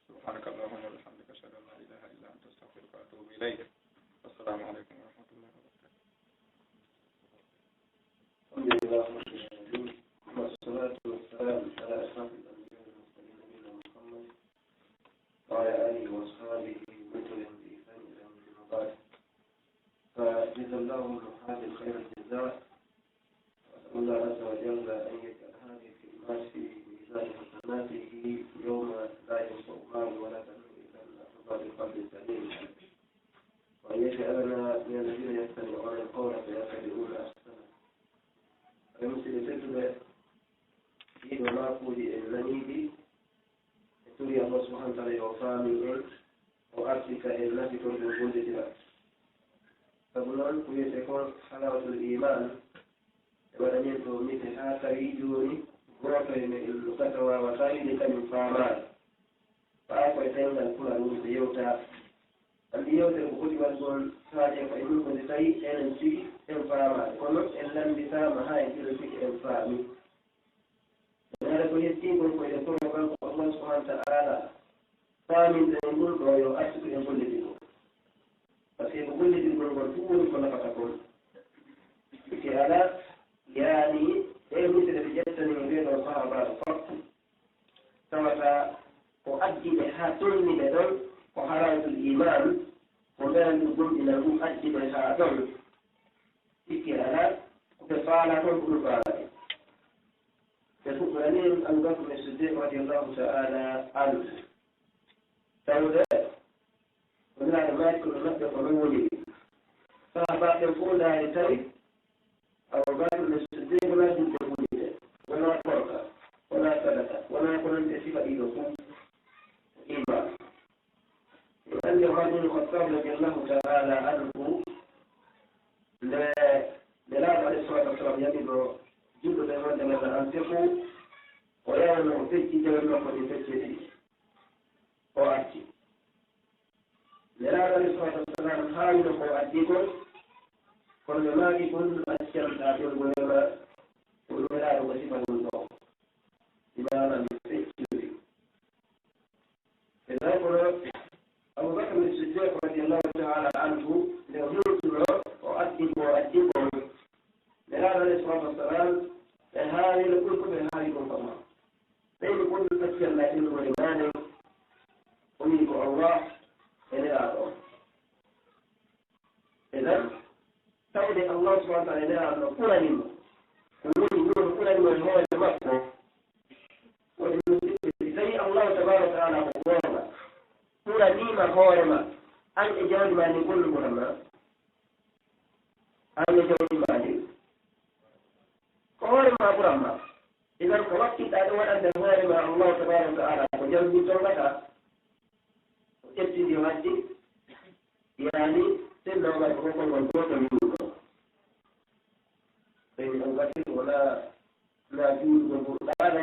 Subhanaka Allahumma wa bihamdika, ashhadu an la ilaha illa anta, astaghfiruka wa atubu ilayk. Assalamu alaikum wa rahmatullahi wa barakatuh. الحمد لله رب العالمين، والصلاة والسلام على أشرف الأنبياء والمرسلين نبينا محمد وعلى آله وأصحابه ومن تبعهم بإحسان إلى يوم الدين وبعد. فجزا الله المحاضر خير الجزاء، وأسأل الله عز وجل أن يجعل هذه الكلمات في ميزان حسناته يوم لا ينفع مال ولا بنون إلا من أتى الله بقلب سليم. وأن يجعلنا من الذين يستمعون القول فيتبعون أحسنه. Ɓe musidɓe tedduɓe, ɗiɗo maakuuji en nanii ɗi, e turi Allah subhanahu wa taala yo faamin en, o artirta en nafitorde gollitira. Sabu noon ko wiyetee kon halawatul iman, e waɗanen ɗo mite haa tawi jooni gooto e men no gasa waawataa wiide kañum faamaali. Ɓaawo ko e ɗemngal Pulaar woni ko yewtaa. Anndi yewtere ko foti waɗgol faade ko e mum ko nde tawi enen tigi en faamaali. Kono en lannditaama haa e ɗiɗo tigi en faami. Ene hara ko yettii kon ko ene fota kanko Allah subhanahu wa ta'ala faaminde en ɗum ɗo yo artu ko en gollidii ko. Par ce que ko gollidirgol ngol tun woni ko nafata kon. Sikke alaa, yaani, ɗee misale ɓe ƴettani e ɓee ɗoo sahaabaaɓe fof. Tawata ko addi ɓe haa tolni ɓe ɗon ko halawatul iman, ko mberan ɗum gomɗinal ɗum addi ɓe haa ɗon. Sikke alaa, ko ɓe faalaa kon ko ɗum faalaɓe. Ɓe fuɗɗorani en Abu Bakr Siddiq radiyallahu ta'ala anhu. Tawde ko Nulaaɗo maaki ko ɓe maɓɓe ko non woniri. Sahaabaaɓe ɓen fof ndaari tawi Abu Bakr Siddiq wonaa julde ɓuriinde, wonaa korka, wonaa sadaka, wonaa ko nanndi e sifa ɗiɗo fof. Iman. En anndi Umar bin Khattab radiyallahu ta'ala anhu, nde Nelaaɗo alayhi salatu wassalam yamiro julɓe ɓen wonde men anfiqu, o yawno o fecci jawe makko ɗi fecciti, o acci. Nelaaɗo alayhi salatu wassalam haawino ko o addi kon, kono ɓe maaki kon accanɗaa ɓen wonema ko Nelaaɗo ko sifa ɗum ɗo. Imaana mi fecciri. E tawi kono Abu Bakr Siddiq radiyallahu ta'ala anhu, nde o hirtuno, o addi ko o addi kon. Nelaaɗo alayhi salatu wassalam, ɓe haawi no ɓuri ko ɓe haawi kon kama. Ɓeyni kon accalla ɗum woni maane, o wi'i ko Allah e Nelaaɗo on. Idan, tawde Allah subhanahu wa ta'ala e Nelaaɗo no ɓurani mo, ko woni ɗum no ɓurani mo e hoore makko. Woni ɗum, si tawi Allah tabaraka wa ta'ala ko goonga, ɓuraniima hoore ma, an e jawdi ma ndi, gollu ɓuran ma? An e jawdi ma ndi, ko hoore ma ɓuran ma. Idan, ko wakkilɗaa ɗum waɗande hoore ma Allah tabaraka wa ta'ala, ko jawdi ndi tongata, o ƴetti ndi o addi, yaani, Seydina Umar ko konngol gootol wi'uno. Seydi Abubakar wonaa na juulugol Qur'aana,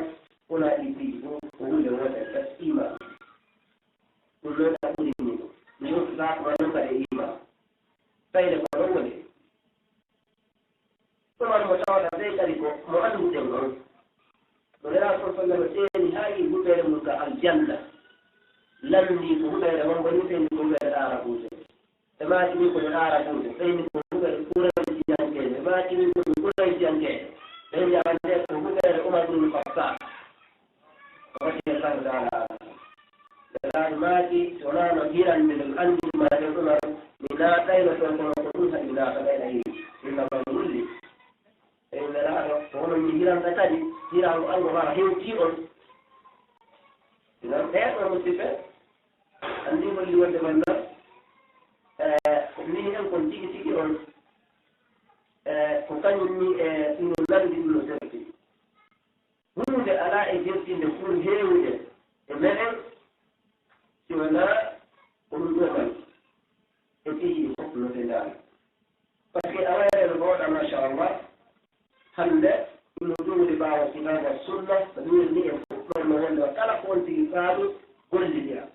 wona ɗi piiji fof, ko huunde wootere tan, iman. Ɗum noon a ɓuri ni ko. Mi yewtata ko noon kadi iman. Tawi ko ɗon woni. Ɗum woni mo tawata ɓe kadi ko mo annduɗen on. Mo Nelaaɗo sallallahu alaihi wasallam seeni haa yi huɓeere mum ka aljanna. Lanndii ko huɓeere mon woni, seeni ko huɓeere Aarabuuɓe. Ɓe maaki min ko mi Aarabuuɓe, ɓe inni ko huɓeere Kuraysiyankeeɓe. Ɓe maaki min ko mi Kuraysiyankeeɓe. Ɓe inni awa nde ko huɓeere Umar ibn Khattab. Radiyallahu ta'ala anhu. Nelaaɗo maaki, so wonaa no hiran mi ɗum anndi ma e Umar, mi naatayno toon, kono ko ɗum haɗi mi naata ɓayɗa hiri. Inna ma mi wulli. E Nelaaɗo, ko hono mi hiranta kadi, hirango ango maa hewtii on. Inan ɓee ɗoo musiɓɓe, anndi holli wonde man na, eh, ko mbiyi en kon tigi tigi on, eh, ko kañum ni e ɗum no nanndi ɗum no serti. Huunde alaa e jertinde ɓuri heewude e meɗen, si wonaa ko ɗum ɗoo man e piiji ɗi fof no dendaani. Par ce que a wayre no mawɗa, machallah, hannde ɗum no ɗum woni ɓaawo kitaabu e sunna, no ɗum woni en fof ɗon no wonde kala ko on tigi faami gollidira.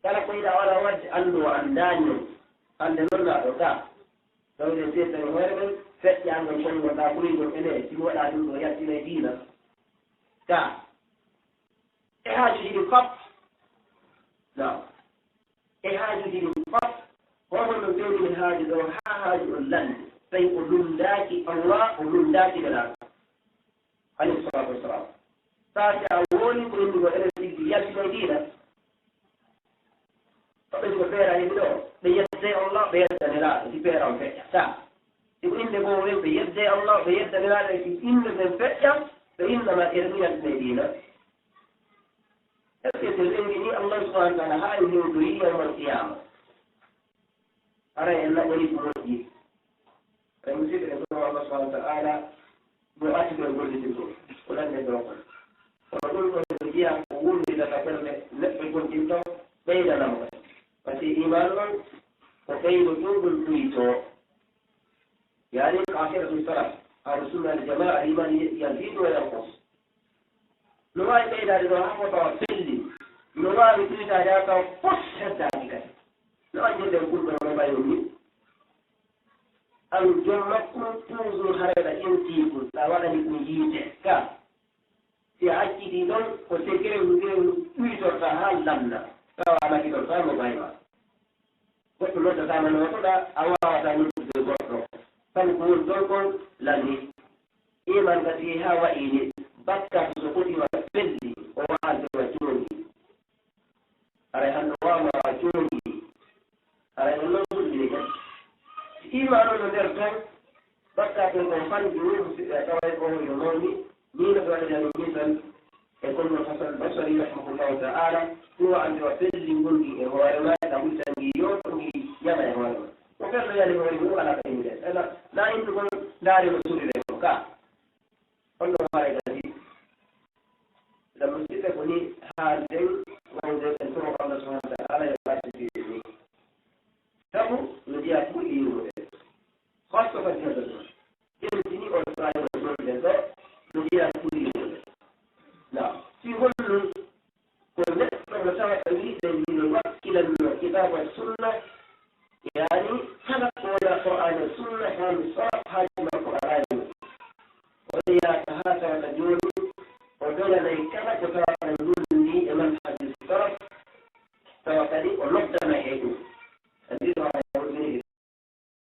Kala ko yiɗa wala waɗde anndu o anndaani on. Hannde noon laa ɗo ka. Tawde seeɗa e hoore men, feƴƴaango e konngol ɗaa ɓurigol ene, si mi waɗaa ɗum ɗo yaltina e diina. Ka. E haajuuji ɗi fop. Naam. E haajuuji ɗi fop. Hono no feewni haaju ɗo haa haaju on lanndi. Tawi o lunndaaki Allah, o lunndaaki Nelaaɗo. Alayhi salaatu wa salaam. Saa si a woni ko indi ko ene siggi yaltino diina. Ko ɓe ko feera yimɓe ɗo. Ɓe yedde Allah, ɓe yedda Nelaaɗo, si feera on feƴƴa. Saa. Si ko innde goo ɓe yedde Allah, ɓe yedda Nelaaɗo, si innde ɓen feƴƴa, ɓe innama ene ɗum yaltino diina. Est-ce que so rewri ni Allah subhanahu wa ta'ala haa e hewtoyi yawmal qiyama? Aray en naɓori ko moƴƴi. Ay musidɓe, en ɗo Allah subhanahu wa ta'ala mo arti ɗo e gollitugol ko nande ɗo kon. Kono ɗum ɗo no jeyaa ko wurnitata ɓernde neɗɗo gonɗinɗo, ɓeydana mo kadi. Par ce que iman on ko ɓeydo ɗum ɗum ɗuyto. Yani ko aqidatu salaf, ahlu sunna wal jamaa, al iman yazidu wa yanqus. No waawi ɓeydaade ɗo haa fof tawa felli. No waawi ɗuytaade haa tawa fof heddaaki kadi. No andirɗen kulɗo no mbayon ni. An joom makko toujours harayɗa ƴewtii ɗum, a waɗani ɗum yiite. Ka, si a acciti ɗon, ko secret ndu ɗuytorta haa lanna. Tawa a nakitortaa mo bayma. Goɗɗo noddataama no waɗuɗa, a waawataa noddude goɗɗo. Sabu ko woni ɗon kon lanni. Iman kadi haa wayi ni, bakkaatu so foti wa felli, o waawante wa jooɗi. Haray hannde waawma wa jooɗi. Haray ɗum noon hulɓini kadi. Si iman on no nder ton, bakkaatu on kon fanɗi, woni musidɓe, a taway ko yo mawni, ni no ɓe waɗirani misal, e kono Hasan Basri rahimahullahu ta'ala, ɗum o anndi o felli ngonɗi e hoore ma, ka wultangi yootongi yana e hoore ma. Ko fello yani hoore mum alaa ka immiɗen. Ena, na indu kon ndaari no surire kon ka. Holno waare kadi. Ngam musidɓe ko ni haalden, wonde en toro Allah subhanahu wa ta'ala yo arsude ni. Sabu no jeyaa ko ɓuri yurmede. Khassa kadi hada ɗum. Ƴeewtini on faayida gonɗen ɗo, no jeyaa ko ɓuri yurmede. Na, si honɗum ko neɗɗo mo tawata wiɗen hino wakkilanno kitaaba sunna, yani kala ko wona Qur'aana sunna, hano saraf haaji makko alaa e mum. O yaata haa tawata jooni, o doganay kala ko tawata lundi e manhaju saraf, tawa kadi o noddan